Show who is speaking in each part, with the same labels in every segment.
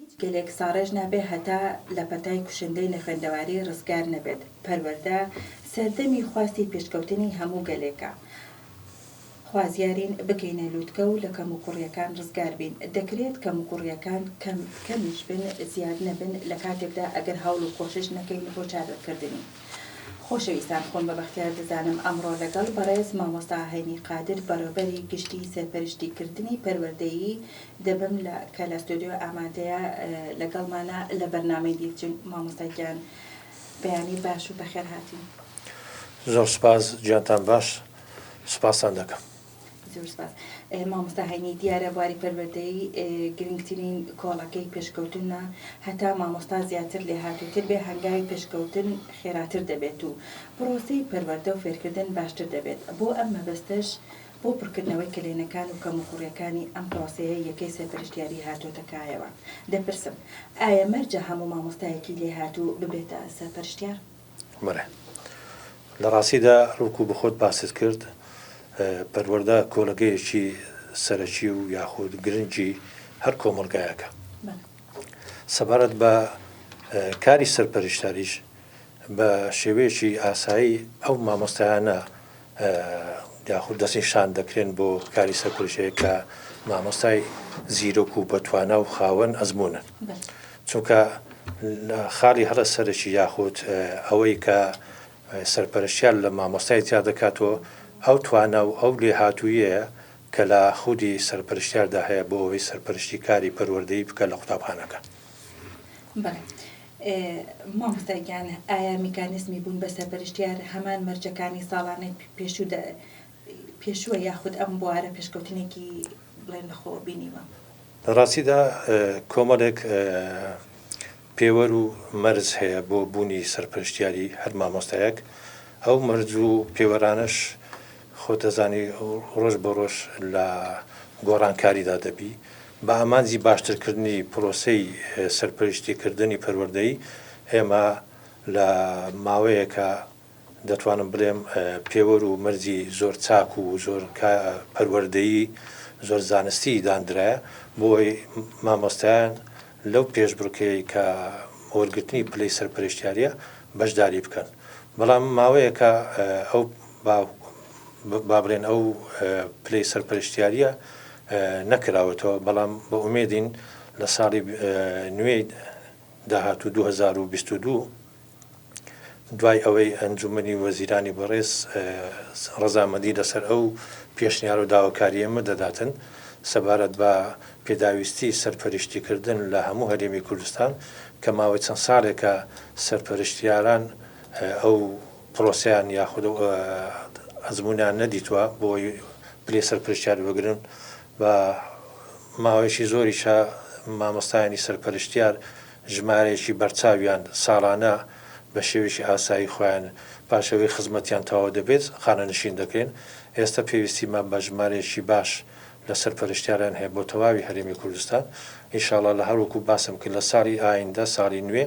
Speaker 1: هیچ گەلێک ساڕێژ نابێ هەتا لە پەتای کوشندەی نەخوێندەواری ڕزگار نەبێت. پەروەردە سەردەمی خواستی پێشکەوتنی هەموو گەلێکە. خوازیارین بگەینە لوتکە و لە کەموکوڕییەکان ڕزگار بین. دەکرێت کەموکوڕییەکان کەم کەمیش بن، زیاد نەبن، لە کاتێکدا ئەگەر هەوڵ و کۆشش نەکەین بۆ چارەکردنی. خۆشەویستان خۆم بە بەختیار دەزانم ئەمڕۆ لەگەڵ بەڕێز مامۆستا هەینی قادر بەڕێوبەری گشتی سەرپەرشتی کردنی پەروەردەیی دەبم لە کە لە ستۆدیۆ ئامادەیە لەگەڵمانە لە بەرنامەی دیرچن مامۆستا گیان بەیانی باش و بەخێر هاتین.
Speaker 2: زۆر سوپاس گیانتان باش سوپاستان دەکەم.
Speaker 1: زۆر سپاس مامۆستا هەینی دیارە بواری پەروەردەیی گرنگترین کۆڵەکەی پێشکەوتنە هەتا مامۆستا زیاتر لێهاتووتر بێ هەنگاوی پێشکەوتن خێراتر دەبێت و پڕۆسەی پەروەردە و فێرکردن باشتر دەبێت بۆ ئەم مەبەستەش بۆ پڕکردنەوەی کەلێنەکان و کەموکوڕیەکانی ئەم پڕۆسەیە یەکەی سەرپەرشتیاری هاتۆتە کایەوە دەپرسم ئایا مەرجە هەموو مامۆستایەکی لێهاتوو ببێتە سەرپەرشتیار؟
Speaker 2: بەڵێ لە ڕاستیدا وەکو بەخۆت باست کرد پەروەردە کۆڵەگەیەکی سەرەکی و یاخود گرنگی هەر کۆمەڵگایەکە. سەبارەت بە کاری سەرپەرشتاریش بە شێوەیەکی ئاسایی ئەو مامۆستایانە یاخود دەستنیشان دەکرێن بۆ کاری سەرپەرشتیاری کە مامۆستای زیرەک و بەتوانا و خاوەن ئەزموونن. چونکە خاڵی هەرە سەرەکی یاخود ئەوەی کە سەرپەرشتیار لە مامۆستای جیا دەکاتەوە ئەو توانا و ئەو لێهاتوویەیە کە لە خودی سەرپەرشتیاردا هەیە بۆ ئەوەی سەرپەرشتی کاری پەروەردەیی بکات لە قوتابخانەکە.
Speaker 1: بەڵێ مامۆستا گیان ئایا میکانیزمی بوون بە سەرپەرشتیار هەمان مەرجەکانی ساڵانەی پێشوو پێشووە یاخود ئەم بوارە پێشکەوتنێکی بڵێن بەخۆوە بینیوە؟
Speaker 2: لە ڕاستیدا کۆمەڵێک پێوەر و مەرج هەیە بۆ بوونی سەرپەرشتیاری هەر مامۆستایەک، ئەو مەرج و پێوەرانەش خۆت دەزانی ڕۆژ بە ڕۆژ لە گۆڕانکاریدا دەبی، بە ئامانجی باشترکردنی پرۆسەی سەرپەرشتیکردنی پەروەردەیی ئێمە لە ماوەیەکە دەتوانم بڵێم پێوەر و مەرجی زۆر چاک و زۆر پەروەردەیی زۆر زانستی داندرایە بۆ ئەوەی مامۆستایان لەو پێشبڕکێی کە وەرگرتنی پلەی سەرپەرشتیاریە بەشداری بکەن بەڵام ماوەیەکە ئەو با بڵێن ئەو پلەی سەرپەرشتیاریە نەکراوەتەوە بەڵام بە ئومێدین لە ساڵی نوێی داهاتوو 2022 دوای ئەوەی ئەنجومەنی وەزیرانی بەڕێز ڕەزامەندی لەسەر ئەو پێشنیار و داواکارییە ئێمە دەداتن سەبارەت بە پێداویستی سەرپەرشتیکردن لە هەموو هەرێمی کوردستان کە ماوەی چەند ساڵێکە سەرپەرشتیاران ئەو پرۆسەیان یاخود ئەو ئەزموونیان نەدیتووە بۆ پلەی سەرپەرشتیار وەگرن بە ماوەیەکی زۆریشە مامۆستایانی سەرپەرشتیار ژمارەیەکی بەرچاویان ساڵانە بە شێوەیەکی ئاسایی خۆیان پاش ئەوەی خزمەتیان تەواو دەبێت خانەنشین دەکرێن، ئێستا پێویستیمان بە ژمارەیەکی باش لە سەرپەرشتیاران هەیە بۆ تەواوی هەرێمی کوردستان، ئینشاڵا لە هەر وەکو باسم کرد لە ساڵی ئایندە ساڵی نوێ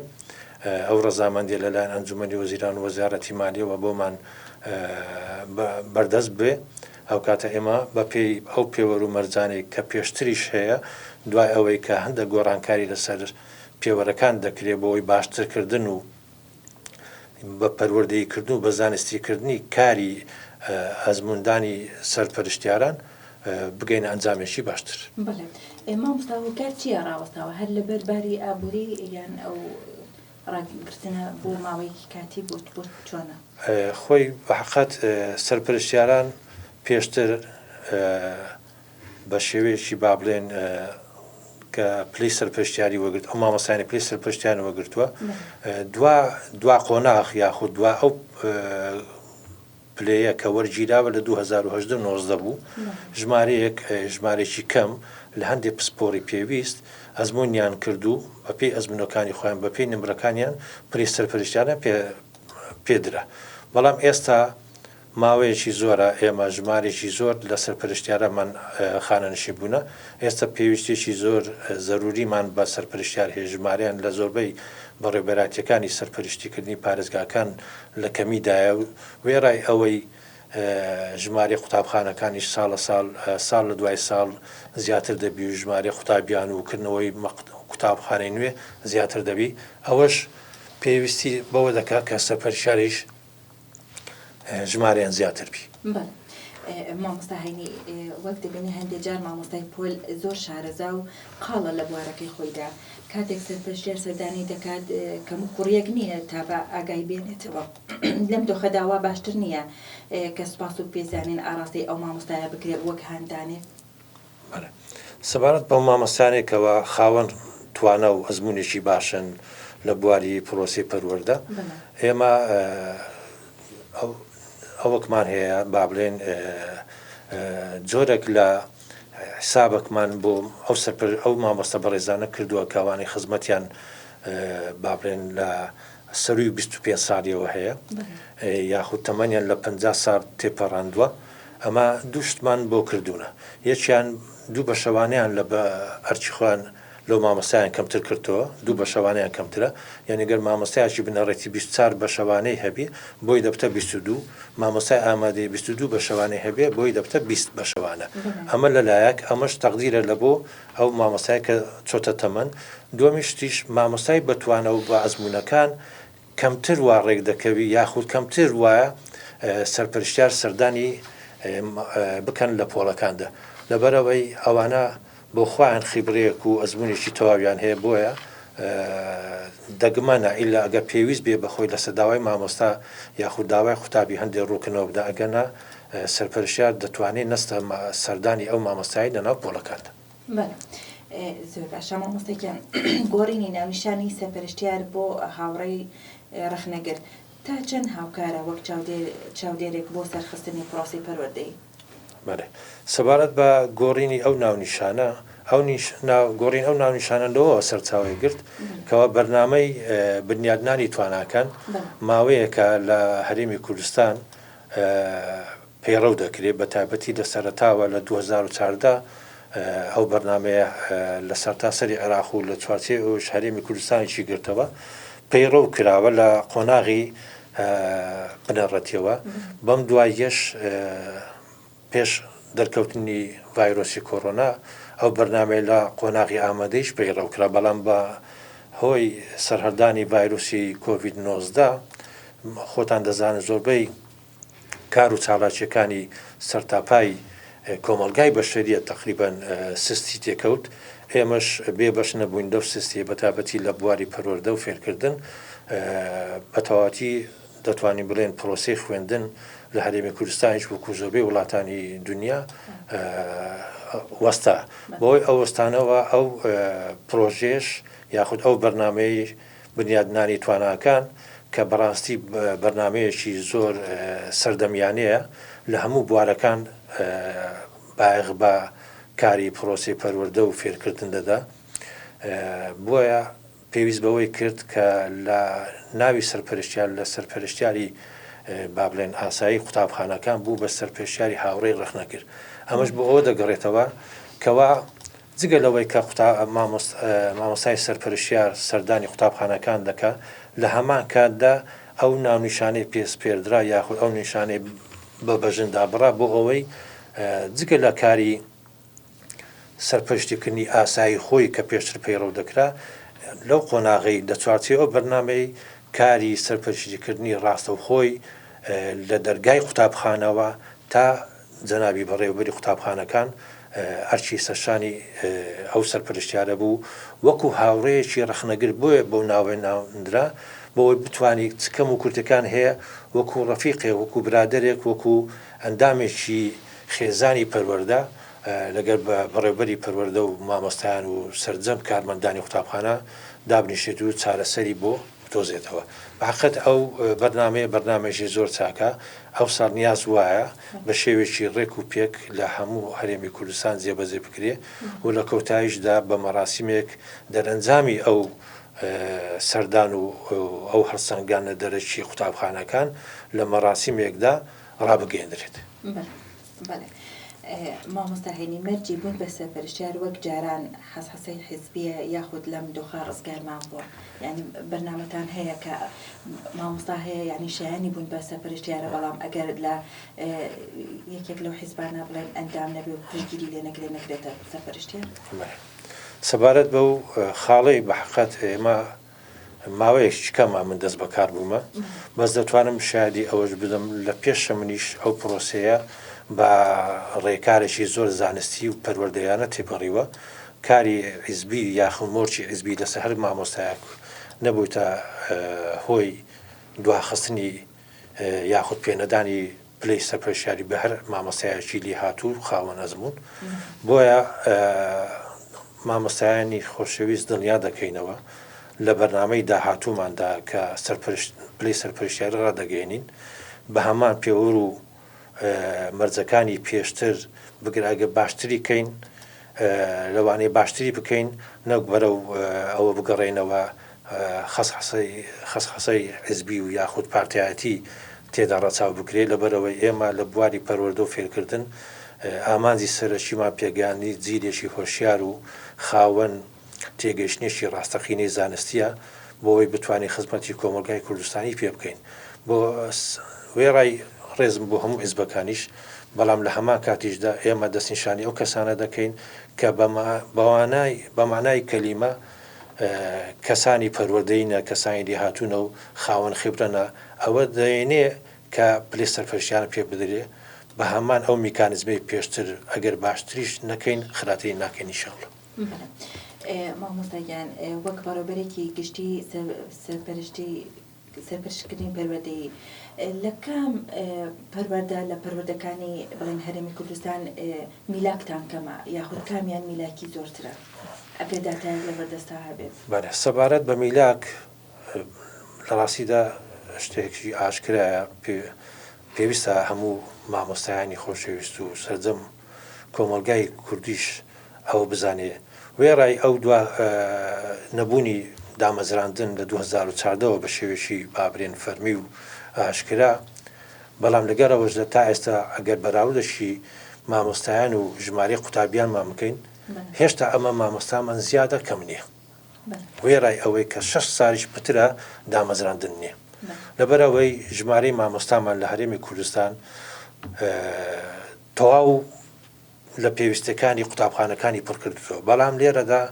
Speaker 2: ئەو ڕەزامەندیە لەلایەن ئەنجومەنی وەزیران و وەزارەتی مالیەوە بۆمان بەردەست بێ. ئەوکاتە ئێمە بەپێی ئەو پێوەر و مەرجانەی کە پێشتریش هەیە، دوای ئەوەی کە هەندێک گۆڕانکاری لەسەر پێوەرەکان دەکرێت بۆ ئەوەی باشترکردن و بە پەروەردەییکردن و بە زانستیکردنی کاری ئەزمووندانی سەرپەرشتیاران بگەینە ئەنجامێکی باشتر.
Speaker 1: بەڵێ مامۆستا هۆکار چییە ڕاوەستاوە؟ هەر لەبەر باری ئابووری یان ئەو ڕاگرتنە بۆ ماوەیەکی کاتی بۆ بۆ چۆنە؟
Speaker 2: خۆی بە حەقەت سەرپەرشتیاران پێشتر بە شێوەیەکی با بڵێن کە پلەی سەرپەرشتیاری وەگرت ئەو مامۆستایانی پلەی سەرپەرشتیان وەگرتووە دوا دوا قۆناغ یاخود دوا ئەو پلەیە کە وەرگیراوە لە 2018 19 بوو، ژمارەیەک ژمارەیەکی کەم لە هەندێ پسپۆڕی پێویست ئەزموونیان کرد و بەپێی ئەزموونەکانی خۆیان بەپێی نمرەکانیان پلەی سەرپەرشتیاریان پێ پێدرا بەڵام ئێستا ماوەیەکی زۆرە ئێمە ژمارێکی زۆر لە سەرپەرشتیارانمان خانەنشین بوونە ئێستا پێویستیەکی زۆر زەروریمان بە سەرپەرشتیار هەیە ژمارەیان لە زۆربەی بەڕێوبەراتیەکانی سەرپەرشتیکردنی پارێزگاکان لە کەمیدایە و وێڕای ئەوەی ژمارەی قوتابخانەکانیش ساڵە ساڵ ساڵ لە دوای ساڵ زیاتر دەبی و ژمارەی قوتابیان و کردنەوەی. قوتابخانەی نوێ زیاتر دەبی، ئەوەش پێویستی بەوە دەکات کە سەرپەرشتیاریش ژمارەیان زیاتر بی.
Speaker 1: بەڵێ مامۆستا هەینی وەک دەبینی هەندێ جار مامۆستای پۆل زۆر شارەزا و قاڵە لە بوارەکەی خۆیدا کاتێک سەرپەرشتیار سەردانی دەکات کەموکوڕیەک نییە تا بە ئاگای بێنێتەوە لەم دۆخەدا وا باشتر نییە کە سوپاس و پێزانین ئاڕاستەی ئەو مامۆستایە بکرێت وەک هاندانێک؟
Speaker 2: بەڵێ سەبارەت بەو مامۆستایانەی کەوا خاوەن توانا و ئەزموونێکی باشن لە بواری پرۆسەی پەروەردە ئێمە ئەوەکمان هەیە با بڵێن جۆرێک لە حسابێکمان بۆ ئەو سەرپەر ئەو مامۆستا بەڕێزانە کردووە کە ئەوانەی خزمەتیان با بڵێن لە سەرووی 25 ساڵیەوە هەیە یاخود تەمەنیان لە 50 ساڵ تێپەڕاندووە ئەمە دوو شتمان بۆ کردوونە یەکیان دوو بەشەوانەیان لە بە ئەرکی خۆیان لەو مامۆستایان کەمتر کردتەوە دوو بەشەوانەیان کەمترە یانی گەر مامۆستایەکی بنەڕەتی 24 بەشەوانەی هەبی بۆی دەبتە 22 مامۆستای ئامادەی 22 بەشەوانەی هەبێ بۆی دەبتە 20 بەشەوانە ئەمە لەلایەک ئەمەش تەقدیرە لە بۆ ئەو مامۆستای کە چۆتە تەمەن دووەمی شتیش مامۆستای بەتوانە و بە ئەزموونەکان کەمتر وا ڕێک دەکەوی یاخود کەمتر وایە سەرپەرشتیار سەردانی بکەن لە پۆڵەکاندا لەبەرئەوەی ئەوانە بۆ خۆیان خیبرەیەک و ئەزموونێکی تەواویان هەیە بۆیە دەگمەنە ئیلا ئەگەر پێویست بێ بەخۆی لەسەر داوای مامۆستا یاخود داوای قوتابی هەندێ ڕوونکردنەوە بدا ئەگەرنا سەرپەرشتیار دەتوانێ نەستە سەردانی ئەو مامۆستایەی لەناو پۆلەکاندا.
Speaker 1: بەڵێ زۆر باشە مامۆستا گیان گۆڕینی ناونیشانی سەرپەرشتیار بۆ هاوڕێی ڕەخنەگر تا چەند هاوکارە وەک چاودێرێک بۆ سەرخستنی پرۆسەی پەروەردەیی؟
Speaker 2: بەڵێ سەبارەت بە گۆڕینی ئەو ناونیشانە ئەو گۆڕین ئەو ناونیشانە لەوەوە سەرچاوەی گرت کەوا بەرنامەی بنیادنانی تواناکان ماوەیەکە لە هەرێمی کوردستان پەیڕەو دەکرێت، بەتایبەتی لە سەرەتاوە لە 2014 ئەو بەرنامەیە لە سەرتاسەری عێراق و لە چوارچێوەی ئەوەش هەرێمی کوردستانیشی گرتەوە پەیڕەو کراوە لە قۆناغی بنەڕەتیەوە، بەم دواییەش پێش دەرکەوتنی ڤایرۆسی کۆرۆنا ئەو بەرنامەیە لە قۆناغی ئامادەیش پەیڕەو کرا، بەڵام بە هۆی سەرهەڵدانی ڤایرۆسی کۆڤید 19 خۆتان دەزانن زۆربەی کار و چالاکیەکانی سەرتاپای کۆمەڵگای بەشەریە تەقریبەن سستی تێکەوت، ئێمەش بێ بەش نەبووین لەو سستیە بەتابەتی لە بواری پەروەردە و فێرکردن بەتەواوەتی دەتوانین بڵێن پرۆسەی خوێندن لە هەرێمی کوردستانیش وەکو زۆربەی وڵاتانی دنیا وەستا بەهۆی ئەو وەستانەوە ئەو پرۆژێش یاخود ئەو بەرنامەی بنیادنانی تواناکان کە بەڕاستی بەرنامەیەکی زۆر سەردەمیانەیە لە هەموو بوارەکان بایەخ بە کاری پرۆسەی پەروەردە و فێرکردن دەدا بۆیە پێویست بەوەی کرد کە لە ناوی سەرپەرشتیار لە سەرپەرشتیاری با بڵێن ئاسایی قوتابخانەکان بوو بە سەرپەرشتیاری هاوڕێی ڕەخنەگر ئەمەش بۆ ئەوە دەگەڕێتەوە کەوا جگە لەوەی کە مامۆستای سەرپەرشتیار سەردانی قوتابخانەکان دەکات، لە هەمان کاتدا ئەو ناونیشانەی پێ سپێردرا یاخود ئەو نیشانەی بە بەژن دابڕا بۆ ئەوەی جگە لە کاری سەرپەرشتیکردنی ئاسایی خۆی کە پێشتر پەیڕەو دەکرا لەو قۆناغەی لە چوارچێوەی ئەو بەرنامەی کاری سەرپەرشتیکردنی ڕاستەوخۆی لە دەرگای قوتابخانەوە تا جەنابی بەڕێوەبەری قوتابخانەکان ئەرکی سەرشانی ئەو سەرپەرشتیارە بوو وەکو هاوڕێیەکی ڕەخنەگر بۆیە بەو ناوە ناونرا بۆ ئەوەی بتوانی چ کەم و کورتەکان هەیە وەکو ڕەفیقێک وەکو برادەرێک وەکو ئەندامێکی خێزانی پەروەردە لەگەر بەڕێوبەری پەروەردە و مامۆستایان و سەرجەم کارمەندانی قوتابخانە دابنیشێت و چارەسەری بۆ بدۆزێتەوە. بە حەقیقەت ئەو بەرنامەیە بەرنامەیەکی زۆر چاکە، ئەوساڵ نیاز وایە بە شێوەیەکی ڕێک و پێک لە هەموو هەرێمی کوردستان جێبەجێ بکرێ و لە کۆتاییشدا بە مەراسیمێک دەرئەنجامی ئەو سەردان و ئەو هەڵسەنگاندنە دەرەکی قوتابخانەکان لە مەراسیمێکدا ڕابگەیەندرێت.
Speaker 1: بەڵێ مامۆستا هەینی مەرجی بوون بە سەرپەرشتیار وەک جاران حەسحەسەی حیزبیە یاخود لەم دۆخە ڕزگارمان بووە یانی بەرنامەتان هەیە کە مامۆستا هەیە یانی شایانی بوون بە سەرپەرشتیارە بەڵام ئەگەر لە یەکێک لەو حیزبانە بڵێن ئەندام نەبێ و پشتگیری لێ نەکرێ نەکرێتە سەرپەرشتیار؟
Speaker 2: بەڵێ. سەبارەت بەو خاڵەی بە حەقەت ئێمە ماوەیەکی کەمە من دەست بەکار بوومە بەس دەتوانم شایدی ئەوەش بدەم لە پێشە منیش ئەو پرۆسەیە بە ڕێکارێکی زۆر زانستی و پەروەردەیانە تێپەڕیوە کاری حیزبی یاخود مۆرکی حیزبی لەسەر هەر مامۆستایەک نەبوویتە هۆی دواخستنی یاخود پێنەدانی پلەی سەرپەرشتیاری بە هەر مامۆستایەکی لێهاتوو و خاوەن ئەزموون، بۆیە مامۆستایانی خۆشەویست دڵنیا دەکەینەوە لە بەرنامەی داهاتووماندا کە پلەی سەرپەرشتیاری ڕادەگەیەنین بە هەمان پێوەر و مەرجەکانی پێشتر بگرە ئەگەر باشتری کەین لەوانەیە باشتری بکەین نەک بەرەو ئەوە بگەڕێینەوە خەسخەسەی حزبی و یاخود پارتایەتی تێدا ڕەچاو بکرێت، لەبەرئەوەی ئێمە لە بواری پەروەردە و فێرکردن ئامانجی سەرەکیمان پێگەیاندنی جیلێکی هۆشیار و خاوەن تێگەیشتنێکی ڕاستەقینەی زانستییە بۆ ئەوەی بتوانین خزمەتی کۆمەڵگای کوردستانی پێ بکەین. بۆ وێڕای ڕێزم بۆ هەموو حزبەکانیش، بەڵام لە هەمان کاتیشدا ئێمە دەستنیشانی ئەو کەسانە دەکەین کە بە مانای کەلیمە کەسانی پەروەردەیینە، کەسانی لێهاتوونە و خاوەن خیبرەنە، ئەوە دەینێ کە پلەی سەرپەرشتیانە پێ بدرێ بە هەمان ئەو میکانیزمەی پێشتر ئەگەر باشتریش نەکەین خراپتری ناکەین ان شاء اللە.
Speaker 1: بەڵێ مامۆستا گیان وەک بەڕێوبەرێکی گشتی سەرپەرشتی سەرپەرشتکردنی پەروەردەیی لە کام پەروەردە لە پەروەردەکانی بڵێن هەرێمی کوردستان میلاکتان کەمە یاخود کامیان میلاکی زۆرترە ئەگەر داتایەک لەبەردەستا هەبێت؟
Speaker 2: بەڵێ سەبارەت بە میلاک لە ڕاستیدا شتێکی ئاشکرایە پێویستە هەموو مامۆستایانی خۆشەویست و سەرجەم کۆمەڵگای کوردیش ئەوە بزانێ وێڕای ئەو دوا نەبوونی دامەزراندن لە 2014 ەوە بە شێوەیەکی بابرێن فەرمی و ئاشکرا بەڵام لەگەڵ ئەوەشدا تا ئێستا ئەگەر بەراوردەکی مامۆستایان و ژمارەی قوتابیانمان بکەین هێشتا ئەمە مامۆستامان زیادە کەم نییە. وێڕای ئەوەی کە شەش ساڵیش پترە دامەزراندن نییە. لەبەرئەوەی ژمارەی مامۆستامان لە هەرێمی کوردستان تەواو لە پێویستیەکانی قوتابخانەکانی پڕکردووە، بەڵام لێرەدا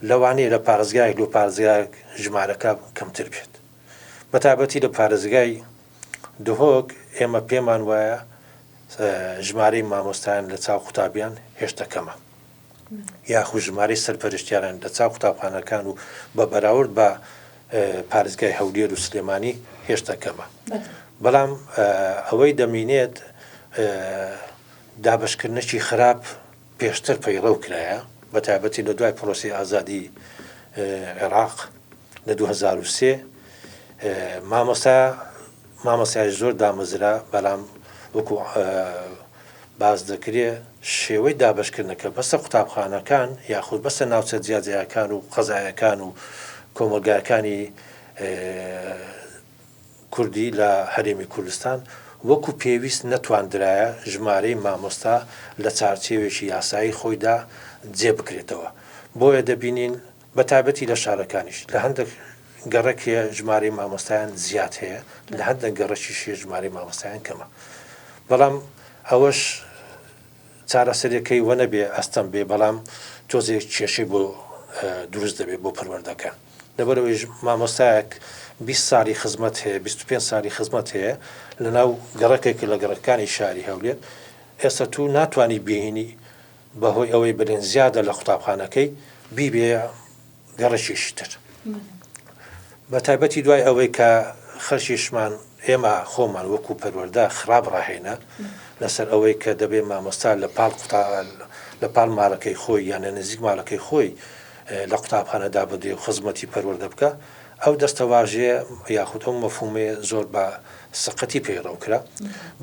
Speaker 2: لەوانەیە لە پارێزگایەک لۆ پارێزگایەک ژمارەکە کەمتر بێت. بەتایبەتی لە پارێزگای دهۆک ئێمە پێمان وایە ژمارەی مامۆستایان لە چاو قوتابیان هێشتا کەمە. یاخود ژمارەی سەرپەرشتیاران لە چاو قوتابخانەکان و بە بەراورد بە پارێزگای هەولێر و سلێمانی هێشتا کەمە. بەڵام ئەوەی دەمینێت دابەشکردنێکی خراپ پێشتر پەیڕەو کرایە، بە تایبەتی لە دوای پرۆسەی ئازادی عێراق لە 2003 مامۆستا مامۆستای زۆر دامەزرا، بەڵام وەکو باس دەکرێ شێوەی دابەشکردنەکە بەسە قوتابخانەکان یاخود بەسە ناوچە جیاجیاکان و قەزایەکان و کۆمەڵگاکانی کوردی لە هەرێمی کوردستان وەکو پێویست نەتواندرایە ژمارەی مامۆستا لە چارچێوێکی یاسایی خۆیدا جێ بکرێتەوە بۆیە دەبینین بە تایبەتی لە شارەکانیش لە هەندێک گەڕەک هەیە ژمارەی مامۆستایان زیاد هەیە لە هەندێک گەڕەکیش هەیە ژمارەی مامۆستایان کەمە بەڵام ئەوەش چارەسەرەکەی وە نەبێ ئەستەم بێ بەڵام تۆزێک کێشەی بۆ دروست دەبێت بۆ پەروەردەکە لەبەرئەوەی مامۆستایەک 20 ساڵی خزمەت هەیە 25 ساڵی خزمەت هەیە لەناو گەڕەکێک لە گەڕەکانی شاری هەولێر ئێستا تو ناتوانانی بهێنی بەهۆی ئەوەی برین زیادە لە قوتابخانەکەی بیبێ گەڕەکێکی تر بە تایبەتی دوای ئەوەی کە خەرکیشمان ئێمە خۆمان وەکو پەروەردە خراپ ڕاهێنا لەسەر ئەوەی کە دەبێ مامۆستا لە پاڵ لە پاڵ ماڵەکەی خۆی یان لە نزیک ماڵەکەی خۆی لە قوتابخانە دابدرێ و خزمەتی پەروەردە بکە ئەو دەستەواژەیە یاخود ئەو مەفهومەیە زۆر بە سەقەتی پەیڕەو کرا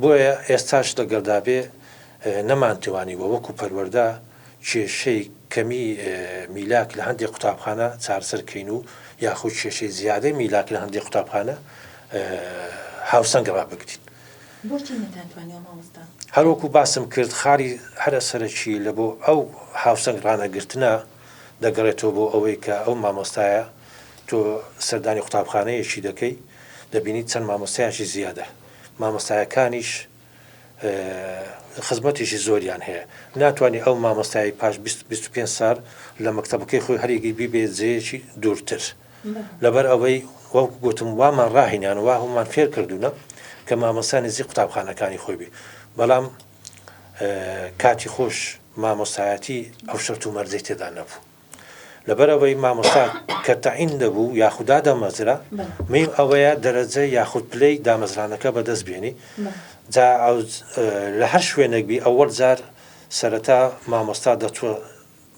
Speaker 2: بۆیە ئێستاش لەگەڵدا بێ نەمانتوانیوە وەکو پەروەردە کێشەی کەمی میلاک لە هەندێک قوتابخانە چارەسەر کەین و یاخود کێشەی زیادەی میلاک لە هەندێک قوتابخانە هاوسەنگ ڕابگرین.
Speaker 1: بۆچی نەتانتوانیوە مامۆستا؟
Speaker 2: هەروەکو باسم کرد خاڵی هەرە سەرەکی لە بۆ ئەو هاوسەنگ ڕانەگرتنە دەگەڕێتەوە بۆ ئەوەی کە ئەو مامۆستایە تۆ سەردانی قوتابخانەیەکی دەکەی دەبینیت چەند مامۆستایەکی زیادە مامۆستایەکانیش. خزمەتێکی زۆریان هەیە. ناتوانی ئەو مامۆستایەی پاش 20 25 سال لە مەکتەبەکەی خۆی هەریگری بیبێ جێیەکی دوورتر. لەبەر ئەوەی وەکو گوتم وامان ڕاهینان و وامان فێر کردوونە کە مامۆستا نزیک قوتابخانەکانی خۆی بی. بەڵام کاتی خۆش مامۆستایەتی ئەو شەرت و مەرجەی تێدا نەبوو. لەبەرئەوەی مامۆستا کە تەعین دەبوو یاخود دادەمەزرا میم ئەوەیە دەرەجە یاخود پلەی دامەزرانەکە بەدەست بێنی جا لە هەر شوێنێک بی ئەوەڵ جار سەرەتا مامۆستا دەچوە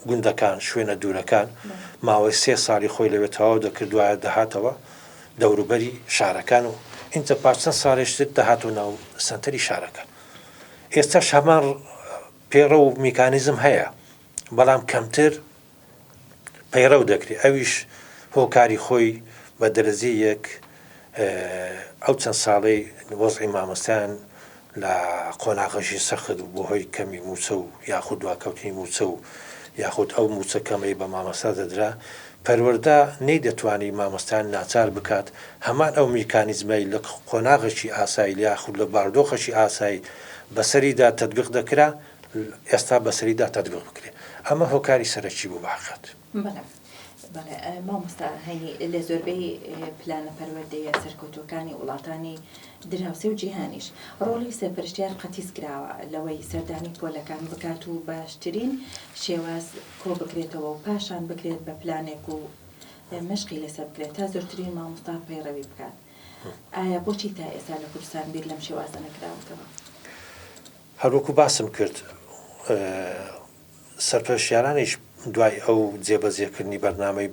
Speaker 2: گوندەکان شوێنە دوورەکان ماوەی سێ ساڵی خۆی لەوێ تەواو دەکرد دوایە دەهاتەوە دەوروبەری شارەکان و ئینجا پاش چەند ساڵێش تر دەهاتەوە ناو سەنتەری شارەکان ئێستاش هەمان پێڕەو و میکانیزم هەیە بەڵام کەمتر پەیڕەو دەکرێت ئەویش هۆکاری خۆی بە دەرەجەی یەک ئەو چەند ساڵەی وەزعی مامۆستایان لە قۆناغەشی سەخت بوو بەهۆی کەمی مووچە و یاخود دواکەوتنی مووچە و یاخود ئەو مووچە کەمەی بە مامۆستا دەدرا پەروەردە نەیدەتوانی مامۆستایان ناچار بکات هەمان ئەو میکانیزمەی لە قۆناغێکی ئاسایی یاخود لە بارودۆخێکی ئاسایی بەسەریدا تەتبیق دەکرا ئێستا بەسەریدا تەتبیق بکرێت ئەمە هۆکاری سەرەکی بوو بە حەقیقەت.
Speaker 1: بەڵێ بەڵێ مامۆستا هەینی لە زۆربەی پلانە پەروەردەیە سەرکەوتووەکانی وڵاتانی دراوسێ و جیهانیش ڕۆڵی سەرپەرشتیار قەتیس کراوە لەوەی سەردانی پۆلەکان بکات و باشترین شێواز کۆبکرێتەوە و پاشان بکرێت بە پلانێک و مەشقی لەسەر بکرێت تا زۆرترین مامۆستا پەیڕەوی بکات ئایا بۆچی تا ئێستا لە کوردستان بیر لەم شێوازە نەکراوەتەوە؟
Speaker 2: هەروەکو باسم کرد سەرپەرشتیارانیش دوای ئەو جێبەجێکردنی بەرنامەی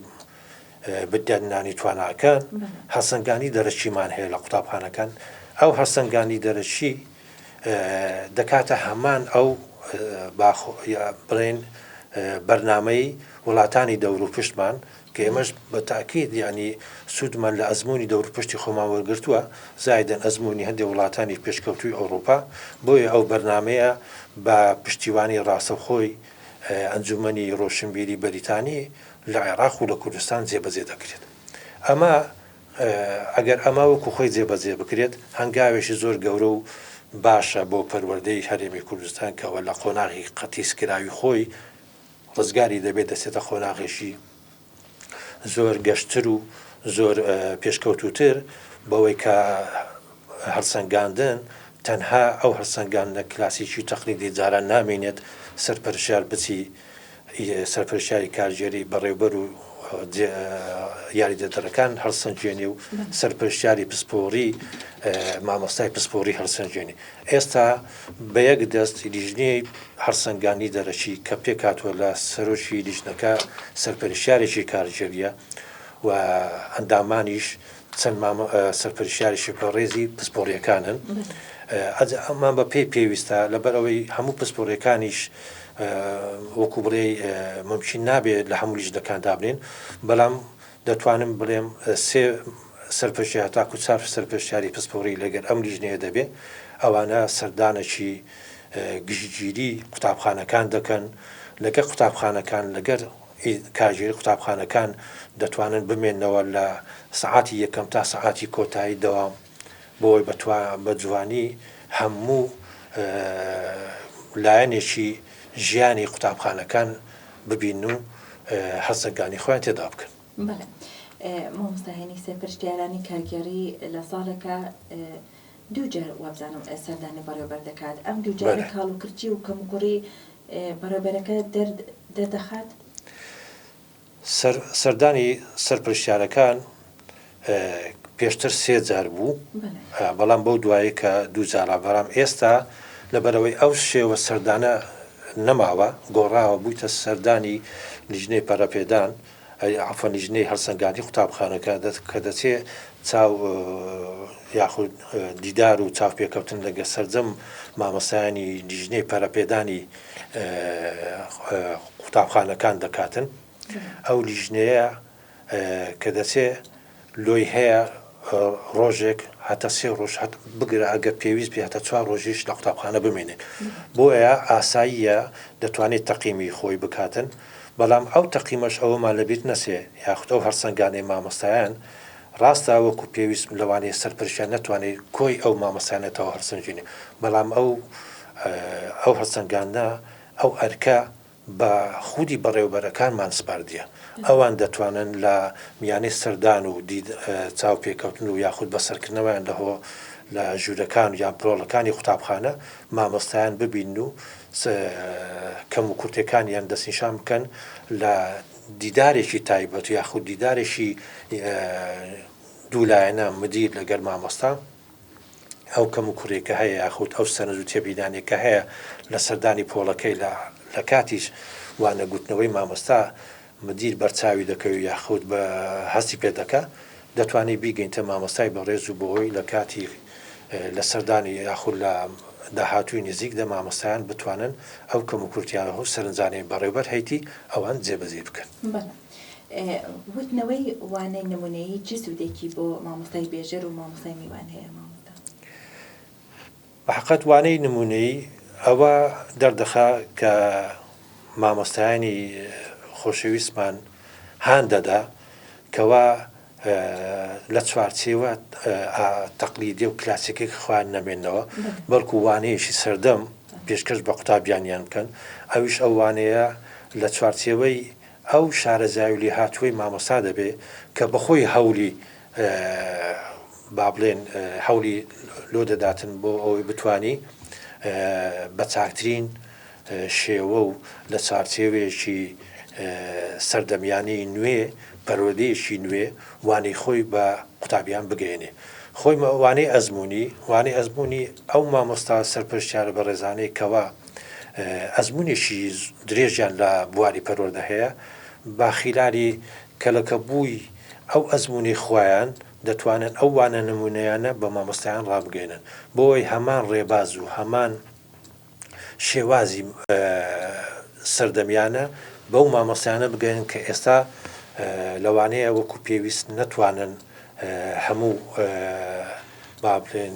Speaker 2: بنیادنانی تواناکان هەڵسەنگانی دەرەکیمان هەیە لە قوتابخانەکان ئەو هەڵسەنگانی دەرەکی دەکاتە هەمان ئەو بڵێن بەرنامەی وڵاتانی دەوروپشتمان کە ئێمەش بە تاکید یانی سوودمان لە ئەزموونی دەوروپشتی خۆمان وەرگرتووە، زایدەن ئەزموونی هەندێک وڵاتانی پێشکەوتووی ئەوڕوپا، بۆیە ئەو بەرنامەیە بە پشتیوانی ڕاستەوخۆی ئەنجوومەنی ڕۆشنبیری بەریتانی لە عێراق و لە کوردستان جێبەجێ دەکرێت. ئەمە ئەگەر ئەمە وەکو خۆی جێبەجێ بکرێت، هەنگاوێکی زۆر گەورە و باشە بۆ پەروەردەی هەرێمی کوردستان کەوە لە قۆناغی قەتیسکراوی خۆی ڕزگاری دەبێت دەچێتە قۆناغێکی زۆر گەشتر و زۆر پێشکەوتووتر بەوەی کە هەڵسەنگاندن تەنها ئەو هەڵسەنگاندنە کلاسیکی و تەقلیدی جاران نامێنێت سەرپەرشیار بچی سەرپەرشیاری کارگێری بەڕێوبەر و یاریدەدەرەکان هەڵسەنگێنێ و سەرپەرشتیاری پسپۆڕی مامۆستای پسپۆڕی هەڵسەنگێنێ ئێستا بە یەک دەست لیژنەی هەڵسەنگاندنی دەرەکی کە پێکهاتووە لە سەرۆکی لیژنەکە سەرپەرشتیارێکی کارگێرییە و ئەندامانیش چەند سەرپەرشتیارێکی بەڕێزی پسپۆڕییەکانن. ئەمە بە پێی پێویستە لەبەر ئەوەی هەموو پسپۆڕییەکانیش وەکو بڵێی مومکین نابێت لە هەموو لیژنەکان دابنێن، بەڵام دەتوانم بڵێم سێ سەرپەرشتیار تاکو چار سەرپەرشتیاری پسپۆڕی لەگەر ئەم لیژنەیە دەبێ، ئەوانە سەردانەکی گشتگیری قوتابخانەکان دەکەن، لەگەر قوتابخانەکان لەگەر کارگێری قوتابخانەکان دەتوانن بمێنەوە لە سەعاتی یەکەم تا سەعاتی کۆتایی دەوام بۆی بە جوانی هەموو لایەنێکی ژیانی قوتابخانەکان ببین و هەڵسەنگانی خۆیان تێدا بکەن.
Speaker 1: بەڵێ مامۆستا هێنی سەرپەرشتیارانی کارگێڕی لە ساڵێکا دوو جار وابزانم سەردانی بەڕێوەبەر دەکات ئەم دوو جارە کاڵ و کرچی و کەموکوڕی بەڕێوەبەرەکە دەردەخات؟
Speaker 2: سەردانی سەرپەرشتیارەکان پێشتر سێ جار بوو بەڵام بەو دوایی کە دوو جارە بەڵام ئێستا لەبەرئەوەی ئەو شێوە سەردانە نەماوە گۆڕاوە بوویتە سەردانی لیژنەی پەرەپێدان عەفوەن لیژنەی هەڵسەنگاندنی قوتابخانەکە کە دەچێ چاو یاخود دیدار و چاوپێکەوتن لەگە سەرجەم مامۆستایانی لیژنەی پەرەپێدانی قوتابخانەکان دەکاتن ئەو لیژنەیە کە دەچێ لۆی هەیە ڕۆژێک هەتا سێ ڕۆژ هەت بگرە ئەگەر پێویست بێ هەتا چوار ڕۆژیش لە قوتابخانە بمێنێت بۆیە ئاساییە دەتوانێت تەقیمی خۆی بکاتن بەڵام ئەو تەقیمەش ئەوەمان لەبیر نەچێ یاخود ئەو هەڵسەنگانەی مامۆستایان. ڕاستە وەکو پێویست لەوانەیە سەرپەرشتیار نەتوانێت کۆی ئەو مامۆستایانە تەواو هەڵسەنگێنێ، بەڵام ئەو ئەو هەڵسەنگاندنە ئەو ئەرکە بە خودی بەڕێوەبەرەکانمان سپاردیە، ئەوان دەتوانن لە میانەی سەردان و دید چاوپێکەوتن و یاخود بەسەرکردنەوەیان لە هۆ لە ژوورەکان یان پرۆڵەکانی قوتابخانە مامۆستایان ببینن و کەموکورتیەکانیان دەستنیشان بکەن لە دیدارێکی تایبەت یاخود دیدارێکی دوولایەنە مدیر لەگەل مامۆستا ئەو کەموکوڕیەی کە هەیە یاخود ئەو سەرنج و تێبینانەی کە هەیە لە سەردانی پۆڵەکەی لە لە کاتیش وانە گوتنەوەی مامۆستا مدیر بەرچاوی دەکەوێ یاخود بە هەستی پێ دەکا دەتوانێ بیگەینتە مامۆستای بەڕێز و بۆی لە کاتی لە سەردانی یاخود لە داهاتووی نزیکدا مامۆستایان بتوانن ئەو کەموکورتیانە و سەرنجانەی بەڕێوبەر هەیتی ئەوان جێبەجێ بکەن.
Speaker 1: بەڵێ. وتنەوەی وانەی نمونەیی چ سودێکی بۆ مامۆستای بێژەر و مامۆستای میوان هەیە مامۆستا؟
Speaker 2: بە حەقت وانەی نمونەیی ئەوە دەردەخا کە مامۆستایانی خۆشەویستمان هان دەدا کەوا لە چوارچێوە تەقلیدی و کلاسیکەکە خۆیان نەمێنەوە بەڵکو وانەیەکی سەردەم پێشکەش بە قوتابیانیان بکەن ئەویش ئەو وانەیە لە چوارچێوەی ئەو شارەزای و لێهاتووەی مامۆستا دەبێ کە بەخۆی هەولی با بڵێن هەولی لۆ دەداتن بۆ ئەوەی بتانی بە چاکترین شێوە و لە چوارچێوەیەکی سەردەمیانەی نوێ، پەروەردەیەکی نوێ وانەی خۆی بە قوتابیان بگەیەنێ. خۆی وانەی ئەزموونی، وانەی ئەزموونی ئەو مامۆستا سەرپەرشتیارە بەڕێزانەی کەوا ئەزموونێکی درێژیان لە بواری پەروەردە هەیە، بە خیلالی کەلەکەبووی ئەو ئەزموونەی خۆیان دەتوانن ئەو وانە نموونەیانە بە مامۆستایان ڕابگەیەنن بۆ ئەوەی هەمان ڕێباز و هەمان شێوازی سەردەمیانە بەو مامۆستایانە بگەن کە ئێستا لەوانەیە وەکو پێویست نەتوانن هەموو با بڵێن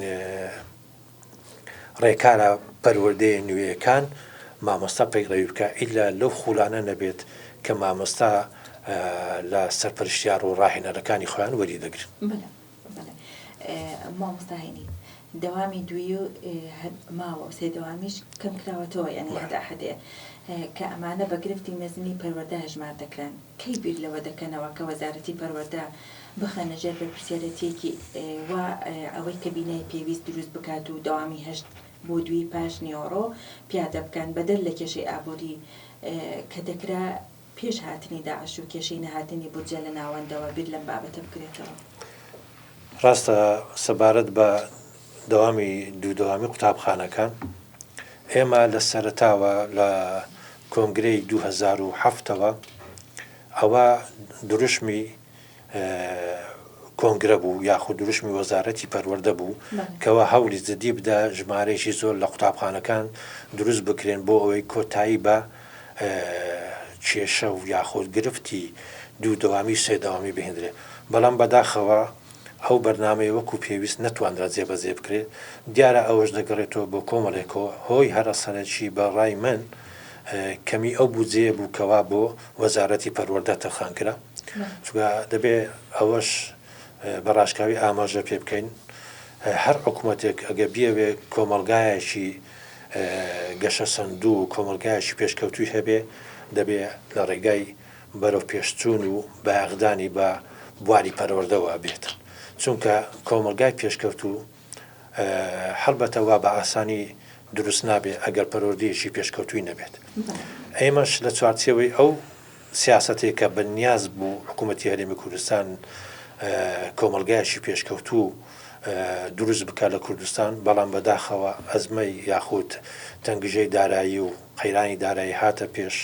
Speaker 2: ڕێکارە پەروەردەیە نوێیەکان مامۆستا پەیڕەوی بکە ئیلا لەو خولانە نەبێت کە مامۆستا لە سەرپەرشتیار و ڕاهێنەرەکانی خۆیان وەری دەگرن.
Speaker 1: بەڵێ مامۆستا هەینی دەوامی دووی و هەر ماوە و سێ دەوامیش کەم کراوەتەوە یانی هەتا حدێ کە ئەمانە بە گرفتی مەزنی پەروەردە هەژمار دەکران کەی بیر لەوە دەکەنەوە کە وەزارەتی پەروەردە بخەنە ژێر بەرپرسیارەتیەکی وا ئەوەی کە بینای پێویست دروست بکات و دەوامی هەشت بۆ دووی پاش نیوەڕۆ پیادە بکەن بەدەر لە کێشەی ئابووری کە دەکرا پێش هاتنی داعش و کێشەی نەهاتنی بودجە لە ناوەندەوە بیر لەم بابەتە بکرێتەوە.
Speaker 2: ڕاستە سەبارەت بە دەوامی دوودەوامی قوتابخانەکان ئێمە لە سەرەتاوە لە کۆنگرەی 2007 ەوە ئەوە دروشمی کۆنگرە بوو یاخود دروشمی وەزارەتی پەروەردە بوو کەوا هەوڵی جدی بدا ژمارەیەکی زۆر لە قوتابخانەکان دروست بکرێن بۆ ئەوەی کۆتایی بە کێشە و یاخود گرفتی دوو دەوامی و سێ دەوامی بهێندرێ بەڵام بەداخەوە ئەو بەرنامەیە وەکو پێویست نەتوانرا جێبەجێ بکرێت دیارە ئەوەش دەگەڕێتەوە بۆ کۆمەڵێک هۆی هەرە سەرەکی بە ڕای من کەمی ئەو بودجەیە بوو کەوا بۆ وەزارەتی پەروەردە تەرخان کرا چونکە دەبێ ئەوەش بە ڕاشکاوی ئاماژە پێ بکەین هەر حکوومەتێک ئەگە بیەوێ کۆمەڵگایەکی گەشەسەندوو و کۆمەڵگایەکی پێشکەوتووی هەبێ دەبێ لە ڕێگای بەرەو پێشچوون و بایەخدانی بە بواری پەروەردەوە بێت چونکە کۆمەڵگای پێشکەوتوو هەڵبەتە وا بە ئاسانی دروست نابێ ئەگەر پەروەردەیەکی پێشکەوتووی نەبێت ئێمەش لە چوارچێوەی ئەو سیاسەتێک کە بە نیاز بوو حکوومەتی هەرێمی کوردستان کۆمەڵگایەکی پێشکەوتوو دروست بکات لە کوردستان، بەڵام بەداخەوە ئەزمەی یاخود تەنگژەی دارایی و قەیرانی دارایی هاتە پێش،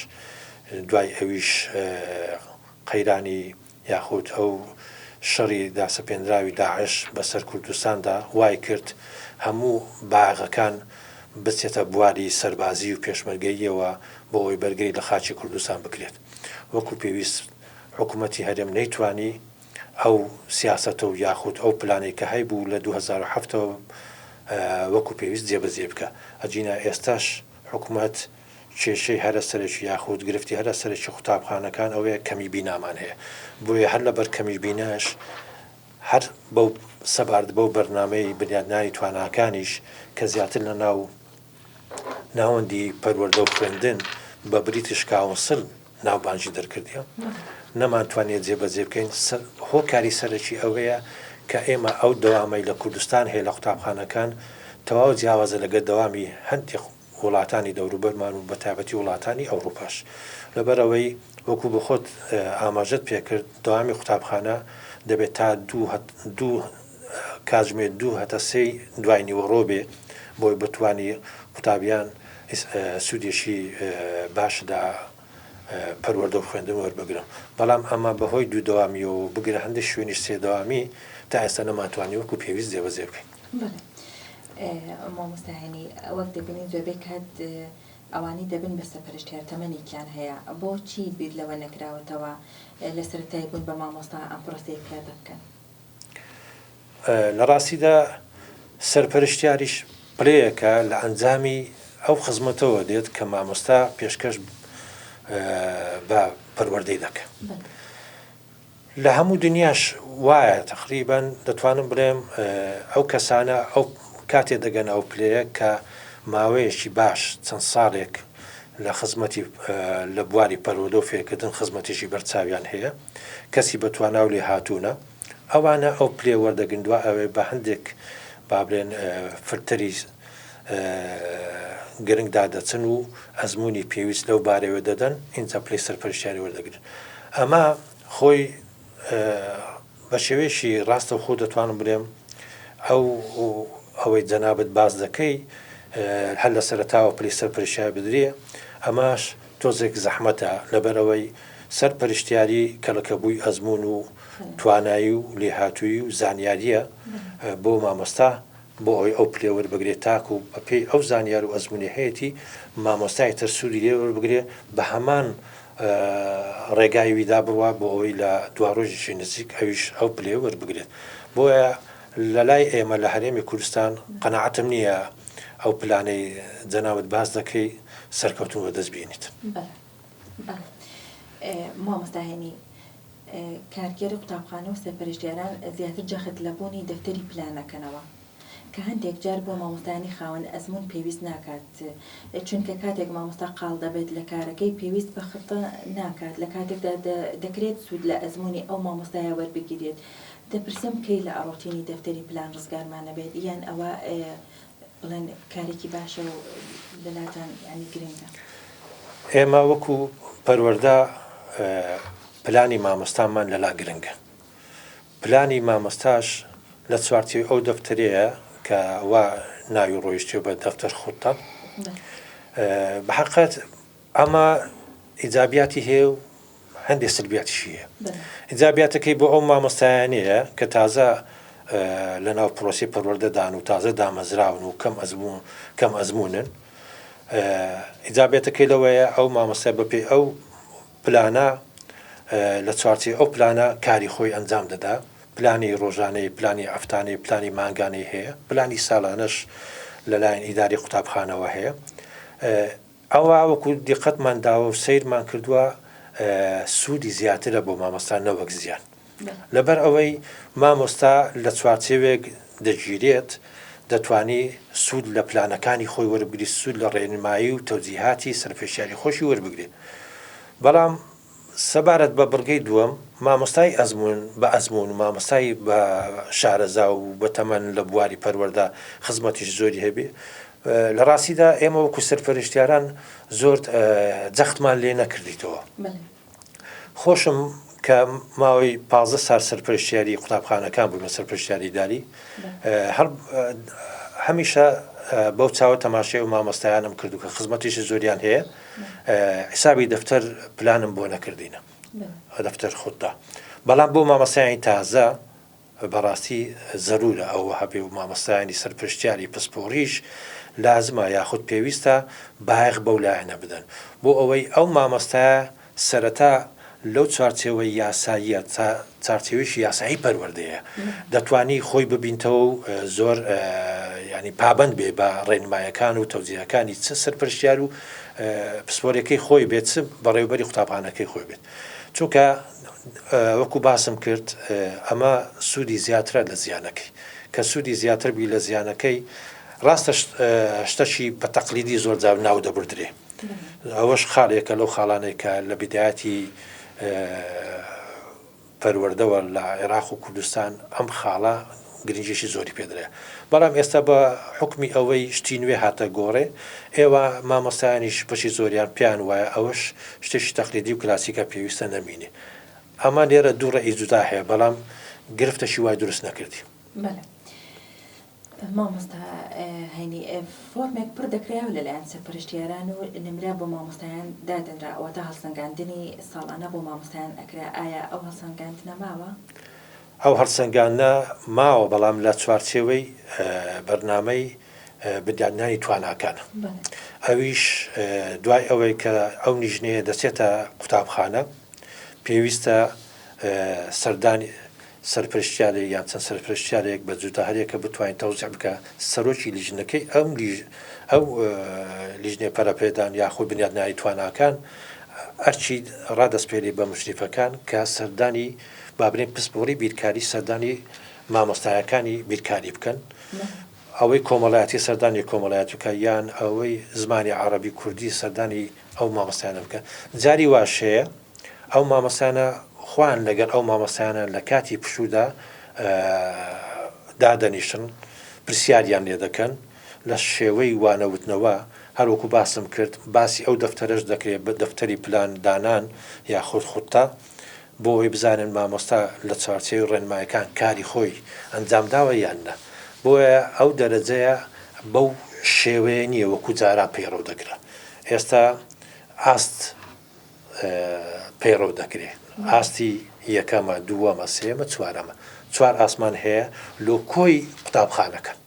Speaker 2: دوای ئەویش قەیرانی یاخود ئەو شەڕی داسەپێنراوی داعش بەسەر کوردستاندا وای کرد هەموو بایەخەکان بچێتە بواری سەربازی و پێشمەرگەییەوە بۆ ئەوەی بەرگری لە خاکی کوردستان بکرێت وەکو پێویست حکومەتی هەرێم نەیتوانی ئەو سیاسەتە و یاخود ئەو پلانەی کە هەیبوو لە 2007 ەوە وەکو پێویست جێبەجێ بکا ئەگینا ئێستاش حکومەت کێشەی هەرە سەرەکی یاخود گرفتی هەرە سەرەکی قوتابخانەکان ئەوەیە کەمی بینامان هەیە بۆیە هەر لەبەر کەمی بیناش. هەر بەو سەبارد بەو بەرنامەی بنیادنانی تواناکانیش کە زیاتر لە ناو ناوەندی پەروەردە و خوێندن بە بریتش کاونسل ناوبانگی دەرکردیە نەمانتوانیە جێبەجێ بکەین، هۆکاری سەرەکی ئەوەیە کە ئێمە ئەو دەوامەی لە کوردستان هەیە لە قوتابخانەکان تەواو جیاوازە لەگەر دەوامی هەندێک وڵاتانی دەوروبەرمان و بەتایبەتی وڵاتانی ئەوڕوپاش لەبەرئەوەی وەکو بەخۆت ئاماژەت پێکرد دەوامی قوتابخانە دەبێت تا دوو کاتژمێر دوو هەتا سێی دوای نیوەڕۆ بێ بۆی بتوانی قوتابیان سوودێکی باش لە پەروەردە و خوێندن وەربگرن بەڵام ئەمە بەهۆی دوو دەوامیەوە و بگرە هەندێک شوێنیش سێ دەوامی تا ئێستا نەمانتوانی وەکو پێویست جێبەجێ بکەین.
Speaker 1: بەڵێ مامۆستا هێنی وەک دەبینین زۆربەی کات ئەوانەی دەبن بە سەرپەرشتیار تەمەنێکیان هەیە بۆچی بیر لەوە نەکراوەتەوە لە سەرەتای بوون بە مامۆستا ئەم پرۆسەیە پیادە بکەن؟
Speaker 2: لە ڕاستیدا سەرپەرشتیاریش پلەیەکە لە ئەنجامی ئەو خزمەتەوە دێت کە مامۆستا پێشکەش بە پەروەردەی دەکە. لە هەموو دنیاش وایە تەقریبەن دەتوانم بڵێم ئەو کەسانە ئەو کاتێ دەگەنە ئەو پلەیە کە ماوەیەکی باش چەند ساڵێک لە خزمەتی لە بواری پەروەردە و فێرکردن خزمەتێکی بەرچاویان هەیە کەسی بەتوانا و لێهاتوونە ئەوانە ئەو پلەیە وەردەگرن دوا ئەوێ بە هەندێک با بڵێن فلتەری گرنگدا دەچن و ئەزموونی پێویست لەو بارەوە دەدەن ئینجا پلەی سەرپەرشتیاری وەردەگرن ئەمە خۆی بە شێوەیەکی ڕاستەوخۆ دەتوانم بڵێم ئەو ئەوەی جەنابت باس دەکەی هەر لە سەرەتاوە پلەی سەرپەرشتیار بدرێ ئەمەش تۆزێک زەحمەتە لەبەرئەوەی سەرپەرشتیاری کەڵەکەبووی ئەزموون و توانایی و لێهاتوویی و زانیارییە بۆ مامۆستا بۆ ئەوەی ئەو پلەیە وەربگرێت تاکو بەپێی ئەو زانیار و ئەزموونەی هەیەتی مامۆستای تر سوودی لێ وەربگرێ بە هەمان ڕێگای ویدا بڕوا بۆ ئەوەی لە دواڕۆژێکی نزیک ئەویش ئەو پلەیە وەربگرێت بۆیە لەلای ئێمە لە هەرێمی کوردستان قەناعەتم نییە ئەو پلانەی جەنابت باس دەکەی سەرکەوتن وەدەست بینیت.
Speaker 1: بەڵێ بەڵێ مامۆستا هێنی کارگێڕی قوتابخانە و سەرپەرشتیاران زیاتر جەخت لە بوونی دەفتەری پلان ئەکەنەوە کە هەندێک جار بۆ مامۆستایانی خاوەن ئەزموون پێویست ناکات چونکە کاتێک مامۆستا قاڵ دەبێت لە کارەکەی پێویست بە خطە ناکات لە کاتێکدا دەکرێت سوود لە ئەزموونی ئەو مامۆستایە وەربگیرێت دەپرسم کەی لە ڕۆتینی دەفتەری پلان ڕزگارمان ئەبێت یان ئەوە بڵێن کارێکی باشە و لەلاتان یانی گرنگە؟
Speaker 2: ئێمە وەکو پەروەردە پلانی مامۆستامان لەلا گرنگە. پلانی مامۆستاش لە چوارچێوەی ئەو دەفتەرەیە کە وا ناوی ڕۆیشتووە بە دەفتەر خوتە. بە حەقیقەت ئەمە ئیجابیاتی هەیە و هەندێک سلبیاتیشی هەیە. ئیجابیاتەکەی بۆ ئەو مامۆستایانەیە کە تازە لەناو پرۆسەی پەروەردەدان و تازە دامەزراون و کەم ئەزموون کەم ئەزموونن. ئیجابیاتەکەی لەوەیە ئەو مامۆستای بەپێی ئەو پلانە لە چوارچێوەی ئەو پلانە کاری خۆی ئەنجام دەدا، پلانی ڕۆژانەی، پلانی هەفتانەی، پلانی مانگانەی هەیە، پلانی ساڵانەش لەلایەن ئیدارەی قوتابخانەوە هەیە. ئەوە وەکو دیقەتمان داوە و سەیرمان کردووە سوودی زیاترە بۆ مامۆستا نەوەک زیان. لەبەر ئەوەی مامۆستا لە چوارچێوێک دەگیرێت دەتوانی سوود لە پلانەکانی خۆی وەربگری سوود لە ڕێنمایی و تەوجیهاتی سەرپێشیاری خۆشی وەربگرێت بەڵام سەبارەت بە بڕگەی دووەم مامۆستای ئەزموون بە ئەزموون و مامۆستای بە شارەزا و بە تەمەن لە بواری پەروەردە خزمەتیش زۆری هەبێ لە ڕاستیدا ئێمە وەکو سەرپەرشتیاران زۆر جەختمان لێ نەکردیتەوە. خۆشم کە ماوەی 15 سال سەرپەرشتیاری قوتابخانەکان بوومە سەرپەرشتیاری ئیداری هەر هەمیشە بەو چاوە تەماشای و مامۆستایانم کردو کە خزمەتیشی زۆریان هەیە حسابی دەفتەر پلانم بۆ نەکردینە دەفتەر خوددا بەڵام بۆ مامۆستایانی تازە بەڕاستی زەرورە ئەوە هەبێ و مامۆستایانی سەرپەرشتیاری پسپۆڕیش لازمە یاخود پێویستە بایەخ بەو لایەنە بدەن بۆ ئەوەی ئەو مامۆستایە سەرەتا لەو چوارچێوەی یاساییە چارچێوەیەکی یاسایی پەروەردەیە دەتوانی خۆی ببینتەوە و زۆر ینی پابند بێ بە ڕێنمایەکان و تەوجیهەکانی چ سەرپەرشتیار و پسپۆرەکەی خۆی بێت چ بەڕێوبەری قوتابخانەکەی خۆی بێت. چونکە وەکو باسم کرد ئەمە سوودی زیاترە لە زیانەکەی کە سوودی زیاتر بی لە زیانەکەی ڕاستە شتەکی بە تەقلیدی زۆر جار ناو دەبردرێ ئەوەش خاڵێکە لەو خاڵانەی کە لە بدایەتی پەروەردەوە لە عێراق و کوردستان ئەم خاڵە گرنگیەکی زۆری پێدرێ بەڵام ئێستا بە حوکمی ئەوەی شتی نوێ هاتە گۆڕێ ئێوە مامۆستایانیش بەشی زۆریان پێیان وایە ئەوەش شتێکی تەقلیدی و کلاسیکە پێویستە نەمینێ ئەمە لێرە دوو ڕەئی جودا هەیە بەڵام گرفتەکی وای دروست نەکردی.
Speaker 1: بەڵێ مامۆستا هەینی فۆرمێک پڕ دەکرایەوە لەلایەن سەرپەرشتیاران و نمرە بۆ مامۆستایان دادەنرا واتە هەڵسەنگاندنی ساڵانە بۆ مامۆستایان ئەکرا ئایا ئەو هەڵسەنگاندنە ماوە؟
Speaker 2: ئەو هەڵسەنگاندنە ماوە بەڵام لە چوارچێوەی بەرنامەی بنیادنانی تواناکانە ئەویش دوای ئەوەی کە ئەو لیژنەیە دەچێتە قوتابخانە پێویستە سەردانی سەرپەرشتیارێک یان چەند سەرپەرشتیارێک بە جودا هەریەکە بتوانین تەوزیع بکە سەرۆکی لیژنەکەی ئەم لیژ ئەو لیژنەی پەرەپێدان یاخود بنیادنانی تواناکان ئەرکی ڕادەسپێری بە مشریفەکان کە سەردانی با بڵێین پسپۆڕی بیرکاری سەردانی مامۆستایەکانی بیرکاری بکەن ئەوەی کۆمەڵایەتی سەردانی کۆمەڵایەتی بکە یان ئەوەی زمانی عەڕەبی کوردی سەردانی ئەو مامۆستایانە بکە جاری واش هەیە ئەو مامۆستایانە خۆیان لەگەڵ ئەو مامۆستایانە لە کاتی پشوودا دادەنیشن پرسیاریان لێ دەکەن لە شێوەی وانەوتنەوە هەروەکو باسم کرد باسی ئەو دەفتەرەش دەکرێت بە دەفتەری پلان دانان یاخود خوتە بۆ ئەوەی بزانن مامۆستا لە چوارچێوەی ڕێنمایەکان کاری خۆی ئەنجامداوە یان نا بۆیە ئەو دەرەجەیە بەو شێوەیە نییە وەکو جاران پەیڕەو دەکرا ئێستا ئاست پەیڕەو دەکرێ ئاستی یەکەمە دووەمە سێیەمە چوارەمە چوار ئاسمان هەیە لۆ کۆی قوتابخانەکەن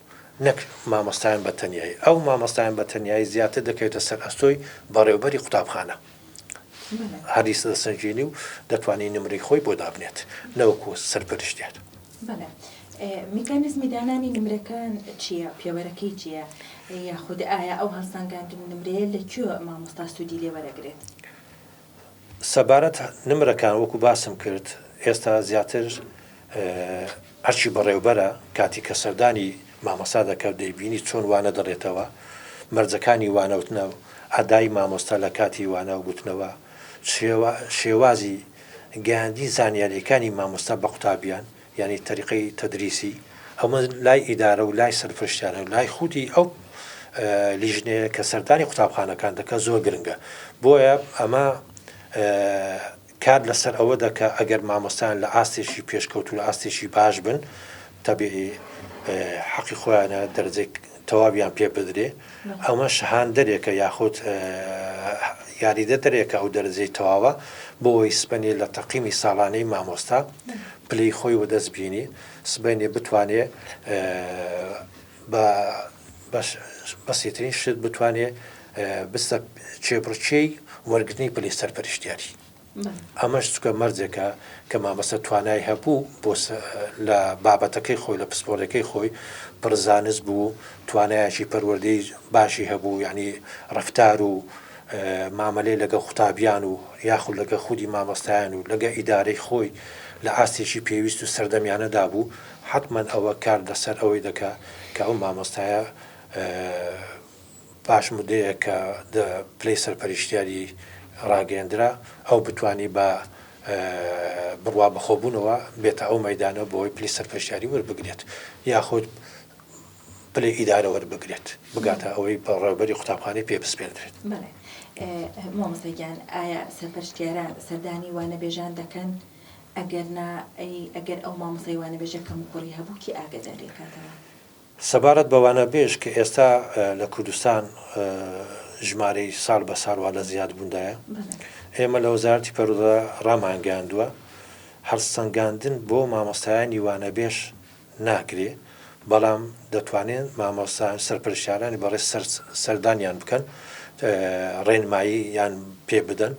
Speaker 2: نەک مامۆستایان بە تەنیایی ئەو مامۆستایان بە تەنیایی زیاتر دەکەوێتە سەر ئەستۆی بەڕێوبەری قوتابخانە هەریس دەسەنگێنی و دەتوانانی نمرەی خۆی بۆ دابنێت نەوەکو سەرپەرشتیار.
Speaker 1: بەڵێ میکانیزمی دانانی نمرەکان چییە پێوەرەکەی چییە یاخود ئایا ئەو هەڵسەنگاندن نمرەیە لە کوێ مامۆستا سوودی لێ وەرەگرێت؟
Speaker 2: سەبارەت نمرەکان وەکو باسم کرد ئێستا زیاتر ئەرکی بەڕێوبەرە کاتی کە سەردانی مامۆستا دەکات دەیبینی چۆن وانە دەڵێتەوە مەرجەکانی وانەوتنە و ئەدای مامۆستا لە کاتی وانە گوتنەوە شێوازی گەیاندنی زانیاریەکانی مامۆستا بە قوتابیان یانی تەریقەی تەدریسی ئەمە لای ئیدارە و لای سەرپەرشتیارە و لای خودی ئەو لیژنەیە کە سەردانی قوتابخانەکان دەکات زۆر گرنگە بۆیە ئەمە کار لەسەر ئەوە دەکا ئەگەر مامۆستایان لە ئاستێکی پێشکەوتوو لە ئاستێکی باش بن تەبیعی حەقی خۆیانە دەرەجەی تەواویان پێ بدرێ ئەمەش هاندەرێکە یاخود یاریدەدەرێکە ئەو دەرەجەی تەواوە بۆ ئەوەی سبەینێ لە تەقیمی ساڵانەی مامۆستا پلەی خۆی وەدەست بینی سبەینێ بتوانێ بە بەسیترین شت بتوانێ بچتە کێبڕکێی وەرگرتنی پلەی سەرپەرشتیاری. ئەمەش چونکە مەرجێکە کە مامۆستا توانای هەبوو بۆ لە بابەتەکەی خۆی لە پسپۆڕیەکەی خۆی پڕ زانست بوو توانایەکی پەروەردەی باشی هەبوو یعنی ڕەفتار و مامەلەی لەگەڵ قوتابیان و یاخود لەگەڵ خودی مامۆستایان و لەگە ئیدارەی خۆی لە ئاستێکی پێویست و سەردەمیانەدا بوو حەتمەن ئەوە کار لەسەر ئەوەی دەکا کە ئەو مامۆستایە پاش مدەیەک کە پلەی سەرپەرشتیاری ڕاگەیەندرا، ئەو بتوانی بە بڕوا بەخۆبوونەوە بێتە ئەو مەیدانە بۆ ئەوەی پلەی سەرپەرشتیاری وەربگرێت یاخود پلەی ئیدارە وەربگرێت بگاتە ئەوەی بەڕێوەبەری قوتابخانەی پێ بسپێردرێت.
Speaker 1: بەڵێ مامۆستا گیان ئایا سەرپەرشتیاران سەردانی وانەبێژان دەکەن؟ ئەگەر نا ئەی ئەگەر ئەو مامۆستای وانەبێژە کەموکوڕی هەبوو کێ ئاگاداری ئەکاتەوە؟
Speaker 2: سەبارەت بە وانەبێژ کە ئێستا لە کوردستان ژمارەی ساڵ بە ساڵ وا لە زیادبووندایە، ئێمە لە وەزارەتی پەروەردە ڕامانگەیاندووە هەڵسەنگاندن بۆ مامۆستایانی وانەبێژ ناکرێ، بەڵام دەتوانێن مامۆستا سەرپەرشتیارانی بەڕێز سەردانیان بکەن ڕێنماییان پێ بدەن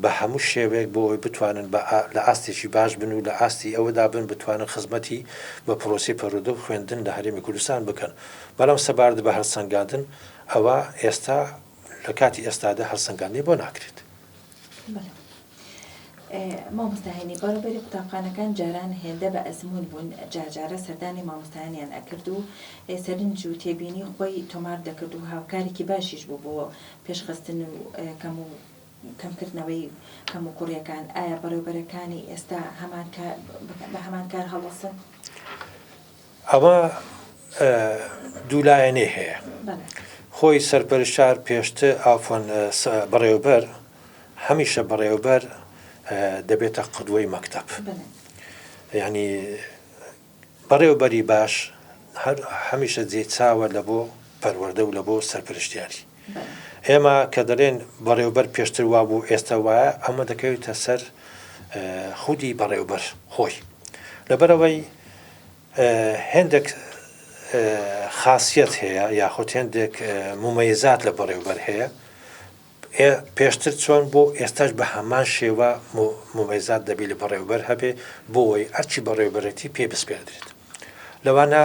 Speaker 2: بە هەموو شێوەیەک بۆ ئەوەی بتوانن بە لە ئاستێکی باش بن و لە ئاستی ئەوەدا بن بتوانن خزمەتی بە پرۆسەی پەروەردە و خوێندن لە هەرێمی کوردستان بکەن بەڵام سەبارەت بە هەڵسەنگاندن ئەوە ئێستا لە کاتی ئێستادا هەڵسەنگاندنی بۆ ناکرێت.
Speaker 1: بەڵێ. مامۆستا هێنی، بەڕێوبەری قوتابخانەکان جاران هێندە بە ئەزموون بوون، جارجارە سەردانی مامۆستایانیان ئەکرد و سەرنج و تێبینی خۆی تۆمار دەکرد و هاوکارێکی باشیش بوو بۆ پێشخستن و کەم و کەمکردنەوەی کەموکوڕیەکان، ئایا بەڕێوبەرەکانی ئێستا هەمان کار بە هەمان کار هەڵدەسن؟
Speaker 2: ئەمە دوولایەنەی هەیە، خۆی سەرپەرشتار پێشتر عەفوەن بەڕێوبەر هەمیشە بەڕێوبەر دەبێتە قدوەی مەکتەب یعنی بەڕێوبەری باش هەر هەمیشە جێ چاوە لە بۆ پەروەردە و لە بۆ سەرپەرشتیاری ئێمە کە دەڵێن بەڕێوبەر پێشتر وابوو ئێستا وایە ئەمە دەکەوێتە سەر خودی بەڕێوبەر خۆی لەبەرەوەی هێندێک خاصیت هەیە یاخود هێندێک ممەیزات لە بەڕێوبەر هەیە پێشتر چۆن بۆ ئێستاش بە هەمان شێوە ممەیزات دەبی لە بەڕێوبەر هەبێ بۆ ئەوەی ئەرکی بەڕێوبەرێتی پێ بسپێردرێت لەوانە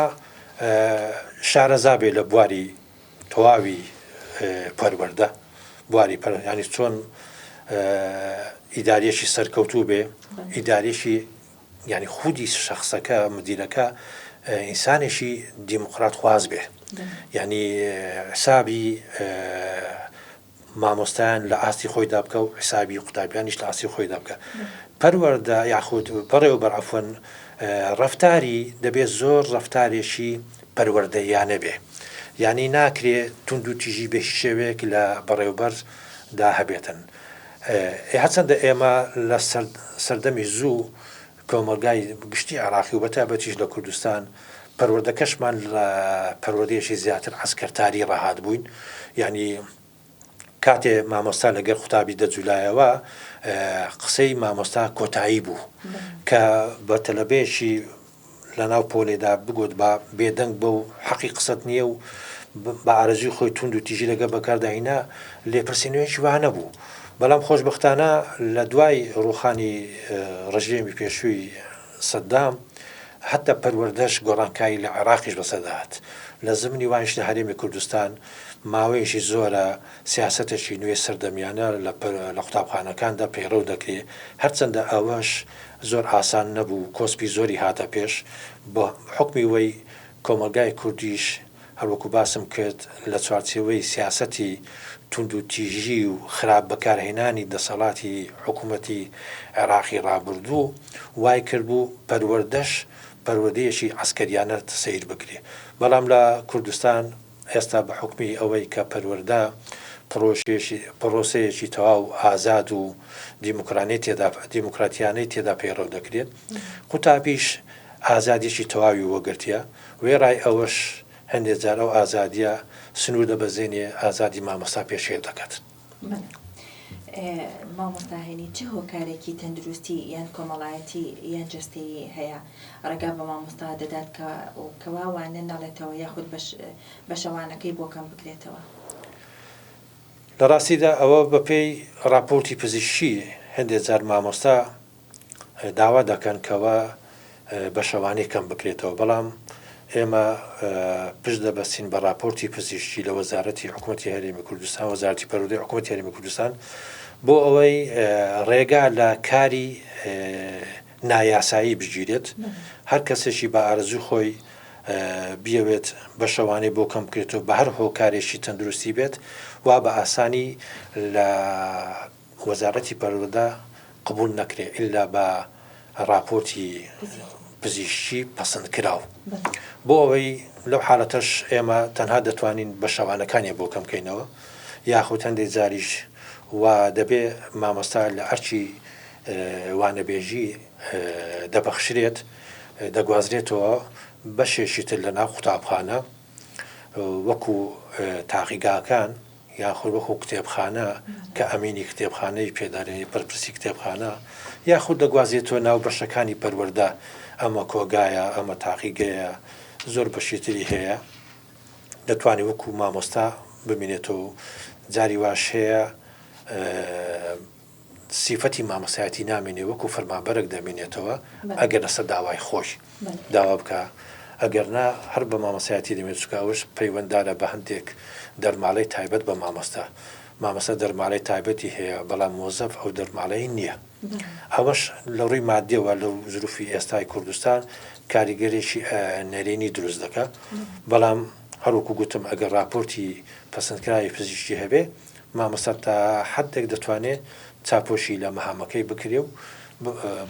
Speaker 2: شارەزا بێ لە بواری تەواوی پەروەردە بواری پەر ینی چۆن ئیداریەکی سەرکەوتوو بێ ئیداریەکی یعنی خودی شخصەکە مدیرەکە ئینسانێکی دیموکرات خواز بێ یعنی حسابی مامۆستایان لە ئاستی خۆیدا بکە و حسابی قوتابیانیش لە ئاستی خۆیدا بکە پەروەردە یاخود بەڕێوەبەر عەفوەن ڕەفتاری دەبێت زۆر ڕەفتارێکی پەروەردەییانە بێ یانی ناکرێ توندوتیژی بە هیچ شێوەیەک لە بەڕێوبەر دا هەبێتن هەرچەندە ئێمە لە سەردەمی زوو کۆمەڵگای گشتی عێراقی و بەتایبەتیش لە کوردستان پەروەردەکەشمان لە پەروەردەیەکی زیاتر عەسکەرتاری ڕاهات بووین یانی کاتێ مامۆستا لەگەر قوتابی دەجولایەوە قسەی مامۆستا کۆتایی بوو کە بە تەلەبەیەکی لەناو پۆلێدا بگوت با بێدەنگ بە و حەقی قسەت نییە و بە ئارەزوی خۆی توند و تیژی لەگەڵ بەکارداهینا لێپرسینەوەیەکی وا نەبوو بەڵام خۆشبەختانە لە دوای ڕوخانی ڕژێمی پێشووی سەدام حتا پەروەردەش گۆڕانکاری لە عێراقیش بەسەردا هات لە زمنی وایش لە هەرێمی کوردستان ماوەیەکی زۆرە سیاسەتێکی نوێ سەردەمیانە لە قوتابخانەکاندا پەیڕەو دەکرێ، هەرچەندە ئەوەش زۆر ئاسان نەبوو، کۆسپی زۆری هاتە پێش، بە حوکمی وەی کۆمەڵگای کوردیش هەروەکو باسم کرد لە چوارچێوەی سیاسەتی توندوتیژی و خراپ بەکارهێنانی دەسەڵاتی حکومەتی عێراقی ڕابردوو وای کردبوو پەروەردەش پەروەردەیەکی عەسکەریانە سەیر بکرێ، بەڵام لە کوردستان ئێستا بە حوکمی ئەوەی کە پەروەردە پڕۆژەیەکی پڕۆسەیەکی تەواو ئازاد و دیموکرانەی تێدا دیموکراتیانەی تێدا پەیڕەو دەکرێت، قوتابیش ئازادیەکی تەواوی وەگرتیە، وێڕای ئەوەش هەندێ جار ئەو ئازادیە سنوور دەبەزێنێ ئازادی مامۆستا پێشێل دەکات.
Speaker 1: بەڵێ مامۆستا هێنی چ هۆکارێکی تەندروستی یان کۆمەڵایەتی یان جەستەیی هەیە ڕێگا بە مامۆستا دەدات کە کەوا وانە نەڵێتەوە یاخود بەش بەشەوانەکەی بۆ کەم بکرێتەوە؟
Speaker 2: لە ڕاستیدا ئەوە بەپێی ڕاپۆرتی پزیشکی هەندێک جار مامۆستا داوا دەکەن کەوا بەشەوانەی کەم بکرێتەوە، بەڵام ئێمە پشت دەبەستین بە ڕاپۆرتی پزیشکی لە وەزارەتی حکومەتی هەرێمی کوردستان، وەزارەتی پەروەردەی حکومەتی هەرێمی کوردستان بۆ ئەوەی ڕێگا لە کاری نایاسایی بگیرێت، هەر کەسێکی بە ئارەزووی خۆی بیەوێت بەشەوانەی بۆ کەم بکرێتەوە بە هەر هۆکارێکی تەندروستی بێت وا بە ئاسانی لە وەزارەتی پەروەردە قبوڵ نەکرێ ئیلا بە ڕاپۆرتی پزیشکی پەسند کراو بۆ ئەوەی لەو حالەتەش ئێمە تەنها دەتوانین بە شەوانەکانیان بۆ کەم کەینەوە یاخود هەندێک جاریش و دەبێ مامۆستا لە ئەرکی وانەبێژی دەبەخشرێت دەگوازرێتەوە بەشێکی تر لە ناو قوتابخانە وەکو تاقیگاکان یاخود وەکو کتێبخانە کە ئەمینی کتێبخانەی پێ دەرێ بەرپرسی کتێبخانە یاخود دەگوازێتەوە ناو بەشەکانی پەروەردە ئەمە کۆگایە ئەمە تاقیگەیە زۆر بەشی تری هەیە دەتوانێت وەکو مامۆستا بمینێتەوە جاری واش هەیە سیفەتی مامۆستایەتی نامێنێ وەکو فەرمانبەرەک دەمێنێتەوە ئەگەر لەسەر داوای خۆی داوا بکا ئەگەر نا هەر بە مامۆستایەتی دەمێنێت چونکە ئەوەش پەیوەنددارە بە هەندێک دەرماڵەی تایبەت بە مامۆستا مامۆستا دەرماڵەی تایبەتی هەیە بەڵام مۆزەف ئەو دەرماڵەی نییە. ئەوەش لە ڕووی مادیەوە لەو زروفی ئێستای کوردستان کاریگەرێکی نەرێنی دروست دەکا. بەڵام هەروەکو گوتم ئەگەر ڕاپۆرتی پەسەندکراوی پزیشکی هەبێ مامۆستا تا حەدێک دەتوانێ چاپۆشی لە مەهامەکەی بکرێ و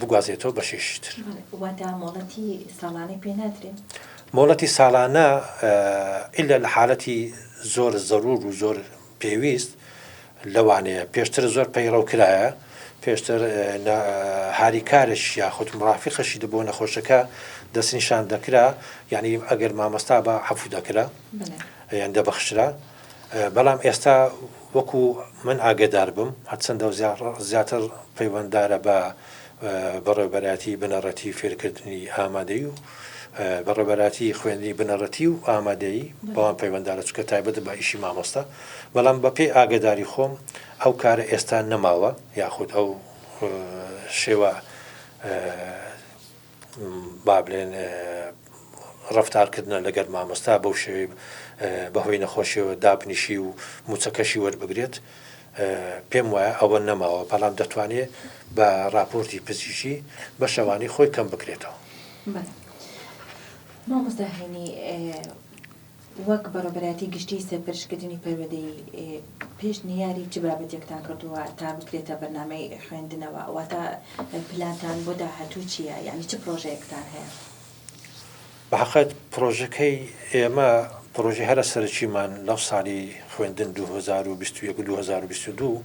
Speaker 2: بگوازێتەوە بەشێکی تر.
Speaker 1: واتە مۆڵەتی ساڵانەی پێ نادرێ؟
Speaker 2: مۆڵەتی ساڵانە ئیلا لە حالەتی زۆر زەرور و زۆر پێویست لەوانەیە پێشتر زۆر پەیڕەو کرایە پێشتر هاریکارش یاخود مرافقەشی بۆ نەخۆشەکە دەستنیشان دەکرا یعنی ئەگەر مامۆستا بە عەفو دەکرا یان دەبەخشرا بەڵام ئێستا وەکو من ئاگەدار بم هەرچەندە زیاتر پەیوەنددارە بە بەڕێوەبەرایەتی بنەڕەتی فێرکردنی ئامادەیی و بەڕێوەبەرایەتی خوێندنی بنەڕەتی و ئامادەیی بەوان پەیوەنددارە چونکە تایبەتە بە ئیشی مامۆستا بەڵام بەپێی ئاگەداری خۆم ئەو کارە ئێستا نەماوە یاخود ئەو شێوە با بلێن ڕەفتارکردنە لەگەر مامۆستا بەو شێوەی بەهۆی نەخۆشیەوە دابنیشی و موچەکەشی وەربگرێت پێم وایە ئەوە نەماوە بەڵام دەتوانێت بە ڕاپۆرتی پزیشکی بە شەوانی خۆی کەم بکرێتەوە.
Speaker 1: بەڵێ مامۆستا هێنی وەک بەڕێوەبەرایەتی گشتیی سەرپەرشتکردنی پەروەردەیی پێشنیاری چ بابەتێکتان کردووە تا بکرێتە بەرنامەی خوێندنەوە؟ واتە پلانتان بۆ داهاتوو چییە؟ یانی چ پرۆژەیەکتان هەیە؟
Speaker 2: بە حەقیقەت پرۆژەکەی ئێمە پرۆژەی هەرە سەرەکیمان لەو ساڵی خوێندن 2021 و 2022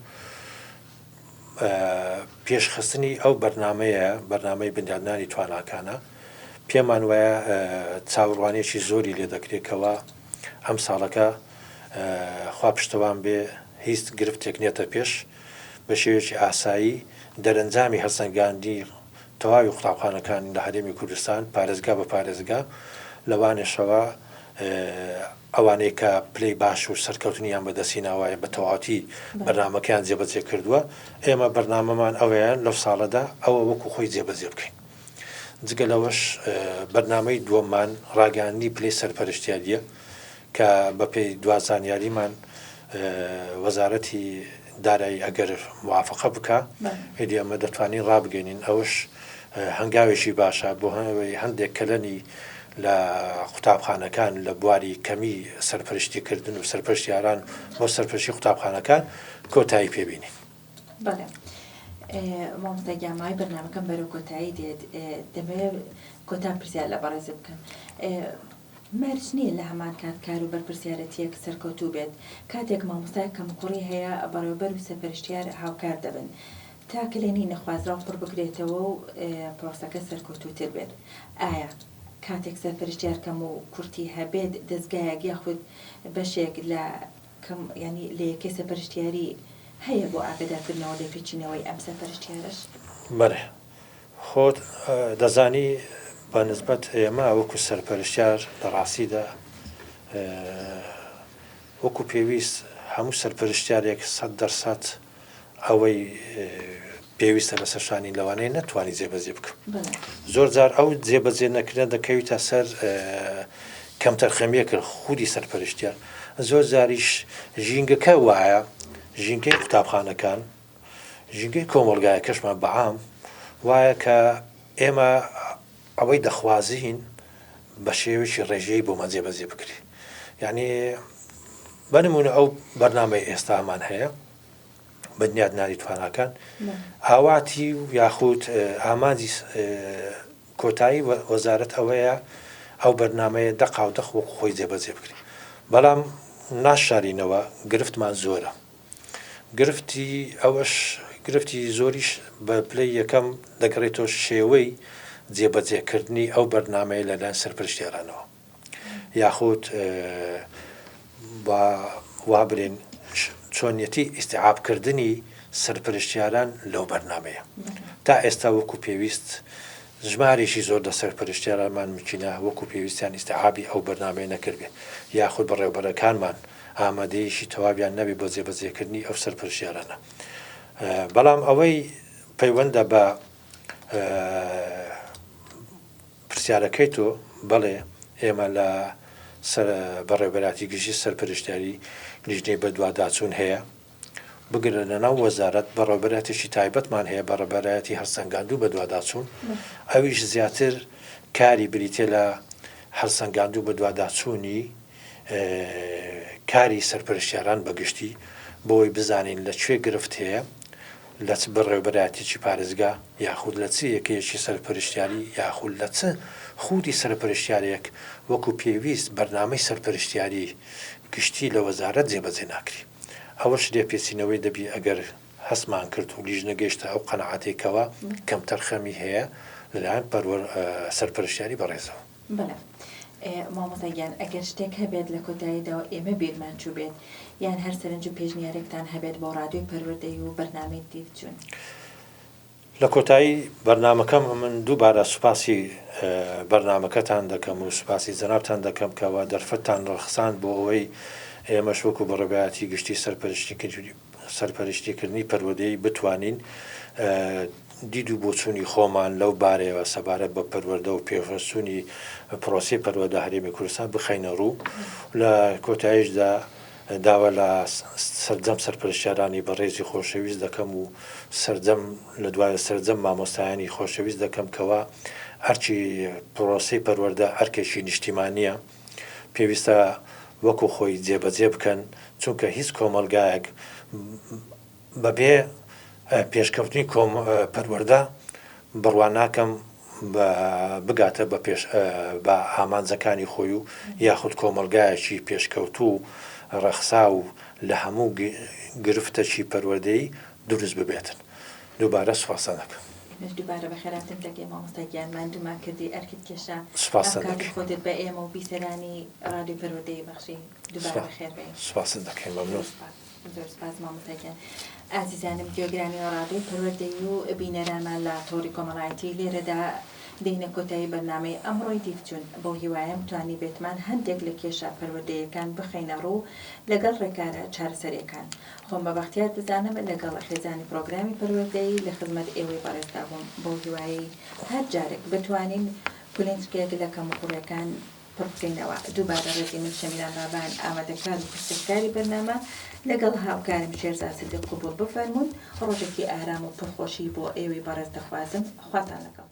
Speaker 2: پێشخستنی ئەو بەرنامەیە، بەرنامەی بنیادنانی تواناکانە، پێمان وایە چاوەڕوانیەکی زۆری لێ دەکرێت کەوا ئەم ساڵەکە خوا پشتەوان بێ هیچ گرفتێک نێتە پێش بە شێوەیەکی ئاسایی دەرەنجامی هەڵسەنگاندنی تەواوی قوتابخانەکان لە هەرێمی کوردستان پارێزگا بە پارێزگا لەوانەشەوە ئەوانەی کە پلەی باش و سەرکەوتنیان بەدەستهیناوە بە تەواوەتی بەرنامەکەیان جێبەجێ کردووە، ئێمە بەرنامەمان ئەوەیە لەو ساڵەدا ئەوە وەکو خۆی جێبەجێ بکەین. جگە لەوەش بەرنامەی دووەممان ڕاگەیاندنی پلەی سەرپەرشتیارییە کە بەپێی دوا زانیاریمان وەزارەتی دارایی ئەگەر موافقە بکا ئیدی ئەمە دەتوانین ڕابگەینین ئەوەش هەنگاوێکی باشە بۆ ئەوەی هەندێک کەلەنی لە قوتابخانەکان لە بواری کەمی سەرپەرشتی کردن و سەرپەرشتیاران بۆ سەرپەرشتی قوتابخانەکان کۆتایی پێ بینین.
Speaker 1: بەڵێ مامۆستا گیان ماوەی بەرنامەکەم بەرەو کۆتایی دێت دەمەوێت کۆتا پرسیار لە بەڕێزت بکەم مەرج نییە لە هەمان کات کار و بەرپرسیارەتییەک سەرکەوتوو بێت کاتێک مامۆستایەک کەموکوڕی هەیە بەڕێوەبەر و سەرپەرشتیار هاوکار دەبن تا کەلێنی نەخوازراو پڕ بکرێتەوە و پرۆسەکە سەرکەوتووتر بێت. ئایا کاتێک سەرپەرشتیار کەم و کورتی هەبێت دەزگایەک یاخود بەشێک لە کەم یانی لە یەکەی سەرپەرشتیاری هەیە بۆ ئاگەدارکردنەوە لێپێچینەوەی ئەم سەرپەرشتیارەش؟
Speaker 2: بەڵێ خۆت دەزانی بە نسبەت ئێمە وەکو سەرپەرشتیار لە ڕاستیدا وەکو پێویست هەموو سەرپەرشتیارێک 100% ئەوەی پێویستە لەسەر شانی لەوانەیە نەتوانی جێبەجێ بکەم زۆر جار ئەو جێبەجێ نەکردن دەکەویتە سەر کەمتەرخەمیەکە خودی سەرپەرشتیار زۆر جاریش ژینگەکە وایە ژینگەی قوتابخانەکان ژینگەی کۆمەڵگایەکەشمان بەعام وایە کە ئێمە ئەوەی دەخوازین بە شێوەیەکی ڕێژەیی بۆمان جێبەجێ بکرێت یعنی بە نمونە ئەو بەرنامەی ئێستامان هەیە بنیادنانی تواناکان ئاواتی و یاخود ئامانجی کۆتایی وەزارەت ئەوەیە ئەو بەرنمەیە دەقاو دەق وەکو خۆی جێبەجێ بکرێت بەڵام ناشارینەوە گرفتمان زۆرە گرفتی ئەوەش گرفتی زۆریش بە پلەی یەکەم دەگەڕێتەوە شێوەی جێبەجێکردنی ئەو بەرنمەیە لەلایەن سەرپەرشتیارانەوە یاخود با وا بلێن چۆنیەتی ئیستیعاب کردنی سەرپەرشتیاران لەو بەرنامەیە تا ئێستا وەکو پێویست ژمارێکی زۆر لە سەرپەرشتیارانمان مکینە وەکو پێویستیان ئیستیعابی ئەو بەرنامەیە نەکردبێ یاخود بەڕێوبەرەکانمان ئامادەیەکی تەواویان نەبێ بۆ جێبەجێکردنی ئەو سەرپەرشتیارانە بەڵام ئەوەی پەیوەندە بە پرسیارەکەی تۆ، بەڵێ ئێمە لە بەڕێوەبەرایەتی گشتی سەرپەرشتیاری لیژنەی بەدواداچوون هەیە. بگرە لەناو وەزارەت بەڕێوەبەرایەتێکی تایبەتمان هەیە بەڕێوەبەرایەتی هەڵسەنگاندو بەدواداچوون ئەویش زیاتر کاری بریتیە لە هەڵسەنگاندو بەدواداچوونی کاری سەرپەرشتیاران بەگشتی بۆی بزانین لە کوێ گرفت هەیە لە چ بەڕێوەبەرایەتیەکی پارێزگا یاخود لە چ یەکەیەکی سەرپەرشتیاری یاخود لە چ خودی سەرپەرشتیارێک وەکو پێویست بەرنامەی سەرپەرشتیاری گشتی لە وەزارەت جێبەجێ ناکری ئەوەش لێپێچینەوەی دەبی ئەگەر هەستمان کرد و لیژنە گەیشتە ئەو قەناعەتەی کەوا کەمتەرخەمی هەیە لەلایەن پەروەر سەرپەرشتیاری بەڕێزەوە.
Speaker 1: بەڵێ مامۆستا گیان ئەگەر شتێک هەبێت لە کۆتاییدا و ئێمە بیرمان چووبێت یان هەر سەرنج و پێشنیارێکتان هەبێت بۆ ڕادیۆی پەروەردەی و بەرنامەی دیدچوون.
Speaker 2: لە کۆتایی بەرنامەکەم من دووبارە سوپاسی بەرنامەکەتان دەکەم و سوپاسی جەنابتان دەکەم کەوا دەرفەتتان ڕەخساند بۆ ئەوەی ئێمەش وەکو بەڕێوەبەرایەتی گشتی سەرپەرشتیکردنی پەروەردەیی بتوانین دید و بۆچوونی خۆمان لەو بارەیەوە سەبارەت بە پەروەردە و پێشوەچوونی پرۆسەی پەروەردە هەرێمی کوردستان بخەینە ڕوو لە کۆتاییشدا داوا لە سەرجەم سەرپەرشتیارانی بەڕێزی خۆشەویست دەکەم و سەرجەم لە دوای سەرجەم مامۆستایانی خۆشەویست دەکەم کەوا ئەرکی پرۆسەی پەروەردە ئەرکێکی نیشتیمانیە پێویستە وەکو خۆی جێبەجێ بکەن چونکە هیچ کۆمەڵگایەک بەبێ پێشکەوتنی پەروەردە بڕوا ناکەم بگاتە بە پێش بە ئامانجەکانی خۆی و یاخود کۆمەڵگایەکی پێشکەوتوو و ڕەخساو لە هەموو گرفتەکی پەروەردەیی دروست ببێتن. دووبارە سوپاستان دەکەم.
Speaker 1: ئێمەش دووبارە بەخێرهاتنت دەکەین مامۆستا گیان، ماندوومان کردی، ئەرکت کێشا، ئەم
Speaker 2: سوپاستان
Speaker 1: کاتی
Speaker 2: دەکەین.
Speaker 1: خۆتت بە ئێمە و بیسەرانی ڕادیۆی پەروەردەیی بەخشی، دووبارە بەخێربێی.
Speaker 2: سوپاست دەکەین، مەمنوون.
Speaker 1: زۆر سوپاس. زۆر سوپاس مامۆستا گیان. ئازیزانم گوێگرانی ڕادیۆی پەروەردەیی و بینەرانمان لە تۆڕی کۆمەڵایەتی لێرەدا دێینە کۆتایی بەرنامەی ئەمڕۆی دیدچوون بەو هیوایەم توانیبێتمان هەندێک لە کێشە پەروەردەییەکان بخەینە ڕوو لەگەڵ ڕێکارە چارەسەریەکان خۆم بە بەختیار دەزانم لەگەڵ خێزانی پڕۆگرامی پەروەردەیی لە خزمەت ئێوەی بەڕێزدا بووم بەو هیوایەی هەر جارێک بتوانین کولێنچکێک لە کەموکوڕیەکان پڕ بکەینەوە. دووبارە ڕێزی من شەمیران بابان ئامادەکار و پێشکەشکاری بەرنامە لەگەڵ هاوکارم شێرزاد سدیق قبوڵ بفەرموون. ڕۆژێکی ئارام و پڕ خۆشی بۆ ئێوەی بەڕێز دەخوازم. خواتان لەگەڵ.